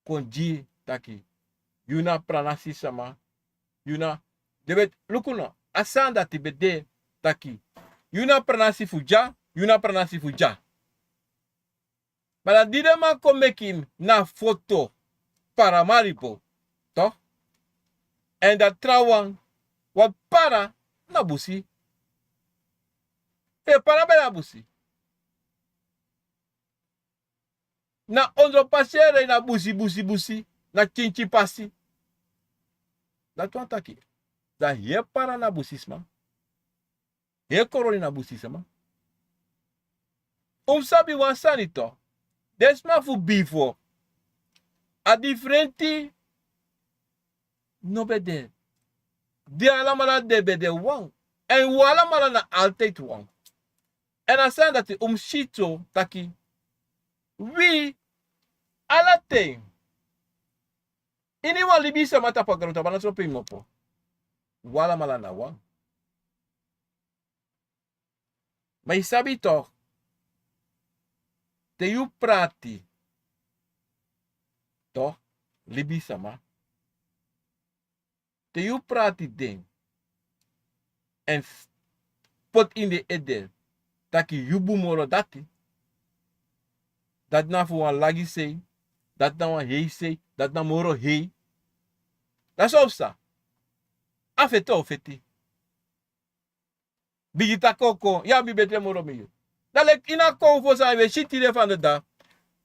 kon gi taki, yu na pranasi sama, yu na, den ben luku no, a sani dati ben de taki, yu na pranasi fu dya, yu na pranasi fu dya. Ma dan di den man kon meki na foto Paramaribo, toch? Èn dan trawan, wan Para na busi. Pe Para ben na busi? Na ondro pasi e rei, na busi, busi, busi, na tyintyin pasi. Dati wani taki, dan heri Para na busisma. Heri Koroni na busisma. Un mus sabi wan sani toch. Den sma fu bifo, a difrenti no ben de. Den alamala den ben de wan. Èn un alamala na altijd wan. Èn a sani dati un mus si so taki, wi, ala ten, ini wan libisama tapu a grontapu, a no so pe i kmopo. Un alamala na wan. Ma i sabi toch, te yu prati, to, libisama, te yu prati den èn poti ini den ede taki yu bun moro dati, dati na fu wan lagi sei, dati na wan hei sei, dati na moro hei. Dati so fu sa a feti o feti. Bigi taki o kon ya mi betre moro mi yu. Dan leki ini a konfo san yu e si tide fande da,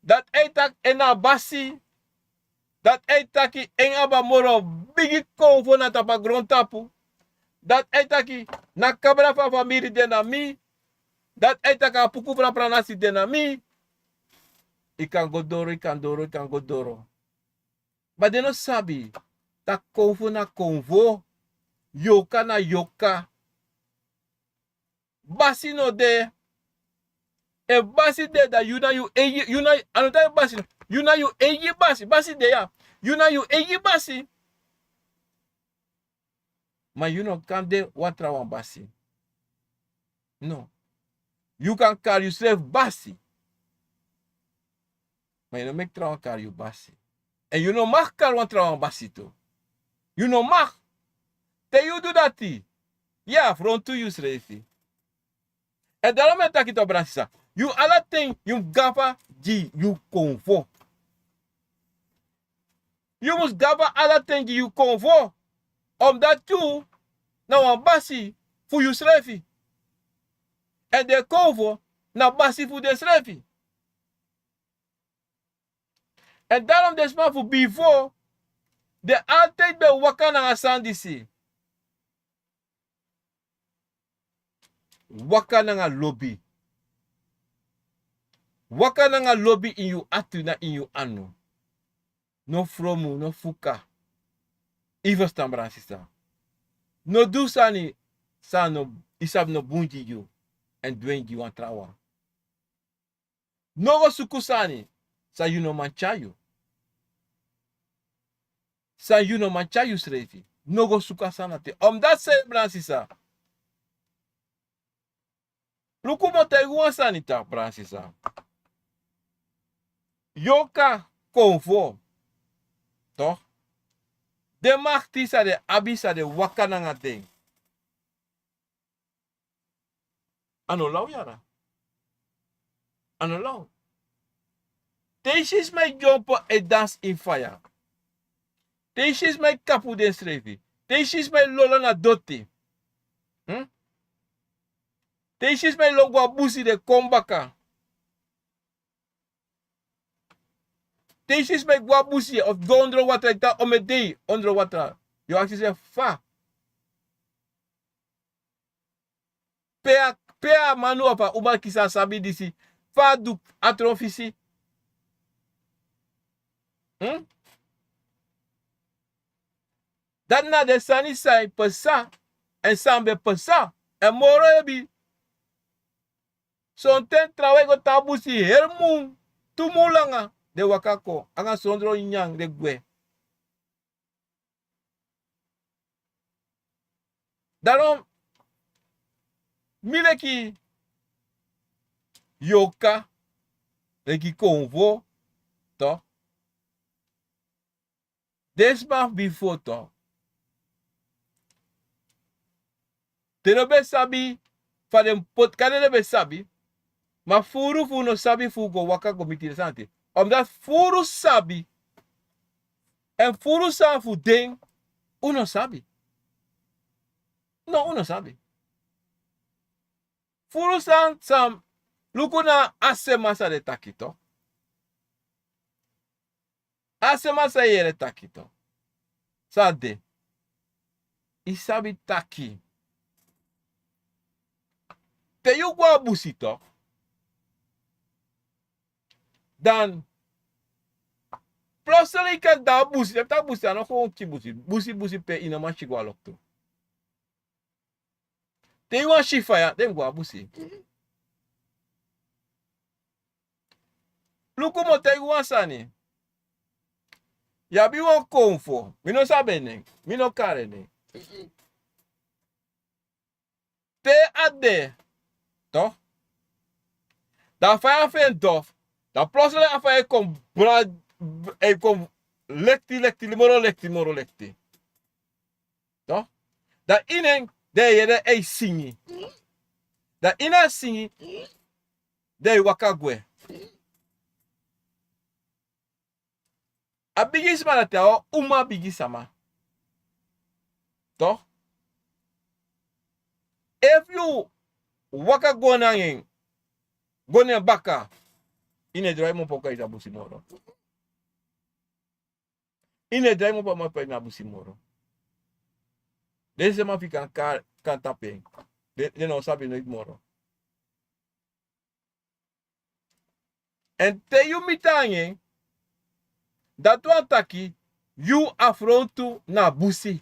dati a e taki en na a basi. Dati a e taki en abi a moro bigi konfo na tapu a grontapu. Dati a e taki na kabra fu a famiri de na mi. Dati a e taki a puku fu a pranasi de na mi. Yu kan go doro yu kan doro yu kan go doro. Ma den no sabi tak' konfo na konfo, yoka na yoka. Basi no de. Efu basi de dan yu na yu eigi yu na yu a no tan yu basi no. Yu na yu eigi basi basi de ya. Yu na yu eigi basi. Ma yu no kan de wan trawan basi. No. Yu kan kari yusrefi basi. Ma yu no meki trawan kari yu basi. Èn yu no maki kari wan trawan basi tu. Yu no maki. Te yu du dati, yu e afrontu yusrefi. Èn daro mi e taki tu a bransisa, yu ala ten yu mus gafa gi yu konfo. Yu mus gafa ala ten gi yu konfo. Omdati yu na wan basi fu yusrefi. Èn den konfo na basi fu densrefi. Èn darom den sma fu bifo den altide ben waka nanga sani disi. Waka nanga lobi. Waka nanga lobi ini yu ati na ini yu anu. No fromu no fuka. Yu ferstan bransisa. No du sani san no yu sabi no bun gi yu. Èn du en gi wan trawan. No go suku sani san yu no man tyari yu. San yu no man tyari yusrefi. No go suku a sani na te omdati san yu bransisa. Luku mi o taigi wan sani tak' bransisa. Yoka konfo. Den makti san den abi san den waka nanga den. A no law yara. A no law. Te yu si sma e dyompo e dansi ini faya. Te yu si sma e kapu densrefi. Te yu si sma e lolo na doti. Te yu si sma e lon go a busi den kon baka. Te yu si sma e go a busi of go ondro watra yu tan ome dei ondro watra. Yu aksi se fa? Pe a manu of a uman kisi a sabi disi? Fa a du a tron fisi? Dati na den sani san e pasa. Èn san ben pasa èn moro ebi. Sonten trawan e go tan a busi heri mun, tu mun langa den waka kon anga sondro nyanyan den gwe. Darom mi leki yoka leki konvo to den sma fu bifo to den no ben sabi fa den poti kande den ben sabi. Ma furu fu un no sabi fu un go waka go miti den sani te. Omdati furu sabi èn furu sani fu den un no sabi. No un no sabi. Furu sani san luku na a sema san den taki to. A sema san yere taki to san de i sabi taki te yu go a busi to dan plosel i kan dan a busi den fu taki busi a no kon ki busi busi busi pe i no man si go a loktu. Te yu wan si faya den go a busi. Luku mi o taigi wan sani. Yu abi wan konfo mi no sabi en nen mi no kari en nen. Te a de to dan faya fu en dofu A plosele a fa e kon bra e kon lekti lekti moro lekti moro lekti. To dan inen den e yere e singi. Dan ina singi den e waka gwe. A bigi sma dati a wan uma bigi sama. To efu yu waka go nanga en go na en baka, yu no e drai mopo kan yu na busi moro. Yu no e drai mopo kan yu na busi moro. Den sma fu yu kan tapu en. Den no o sabi noiti moro. Èn te yu miti nanga en dati wani taki yu afrontu na a busi.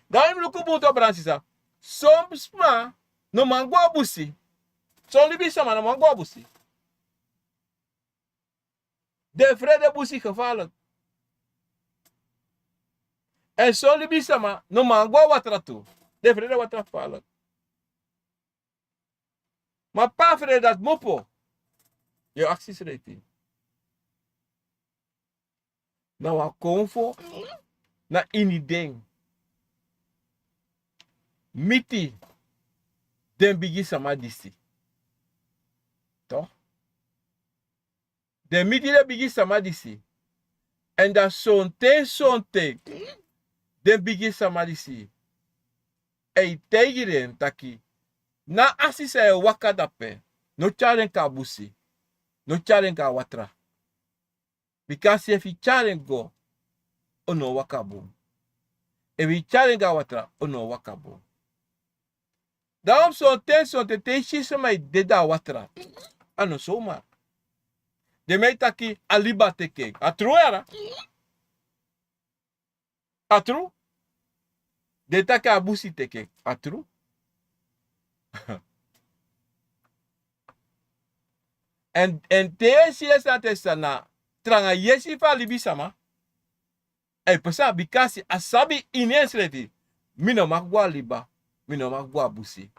Dan yu mus luku bun tu a brada sisa. Son sma no man go a busi. Son libisama no man go a busi. Den frede busi gefalik. Èn son libisama no man go a watra tu. Den frede watra gefalik. Ma pe a frede dati mopo? Yu e aksi srefi. Na wan konfo na ini den miti den bigi sama disi. To den miti den bigi sama disi. Èn dan sonten sonten den bigi sama disi e taigi den taki na a sisa e waka dape. No tyari en kon a busi. No tyari en kon a watra. Bika a si efu yu tyari en go o no o waka bun. Efu yu tyari en go a watra o no o waka bun. Dan wan mus sonten sonten te yu si sama e dede a watra. A no soma. Den man e taki a liba teke en a tru yara. A tru. Den taki a busi teke en a tru. Èn te yu e si den sani a te sani na tranga yesi fu a libisama. A e pasa bika a si a sabi ini ensrefi. Mi no maki go a liba. Mi no maki go a busi.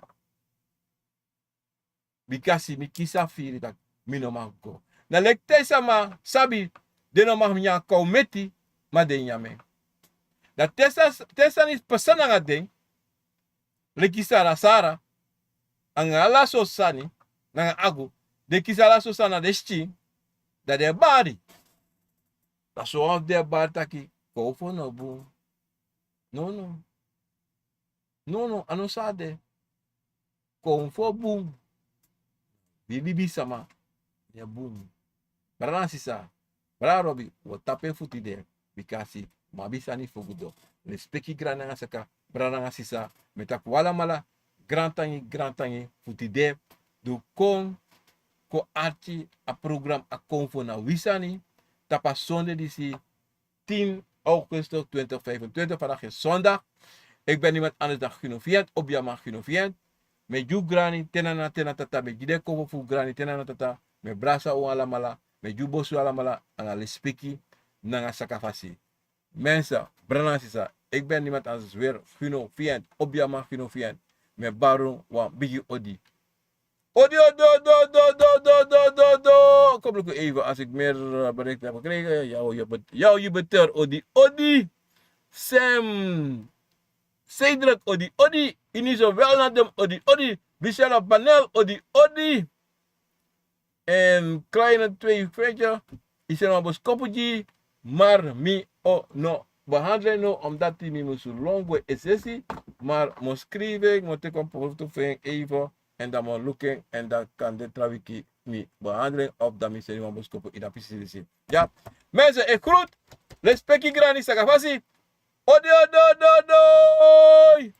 Bika a si mi kisi a firi taki mi no maki go. Na leki te sama sabi den no maki nyan kon meti. Ma den nyan men. Dan te sani pasa nanga den leki sara sara anga ala so sani nanga agu den kisi ala so sani na den skin. Dan den e bari. Dan so wan fu den e bari taki kon fu no bun. Nono. Nono a no so a de. Kon fu bun. Wi libisama ne bun. Brada nanga sisa. Brada robi wi o tapu en fu tide. Bika a si mi abi sani fu gudo. Lespeki grani nanga saka. Brada nanga sisa. Mi e taki un alamala grantangi grantangi fu tide. Di un kon kon arki a program a kon fu na wi sani tapu a sonde disi. Tin augustus twintig vijfentwintig fana gen sondag. Eki ben nimand anders dan gino fiant obiaman gino fiant. Mi e gi un grani te na na te na tata mi e gi den kofo fu un grani te na na tata. Mi e brasa un alamala. Mi e gi un bosu alamala anga lespeki nanga sakafasi. Mensa brada nanga sisa. Eki ben nimand anders weri gino fiant obiaman gino fiant. Mi e bari un wan bigi odi. Odi odi odi odi odi odi odi odi odi odi. Kom luku even als ik meer berichten heb gekregen. Jou je beter odi odi. Sem. Cedric odi odi. Iniso welnadem odi odi. Michelle panel odi odi. En kleine twee feitje. Isi no boskopu gi. Maar mi o no behandelen no omdat mi musu longo esesi. Maar mo skrive mo teken profu fu en even. En dan mi o luku en en dan kan de tra wiki mi behandel en of dan mi seni wan boskopu ini a pisi disi. Ya. Mensen, ik groet. Respeki grani sakafasi. Odi odi odi odi.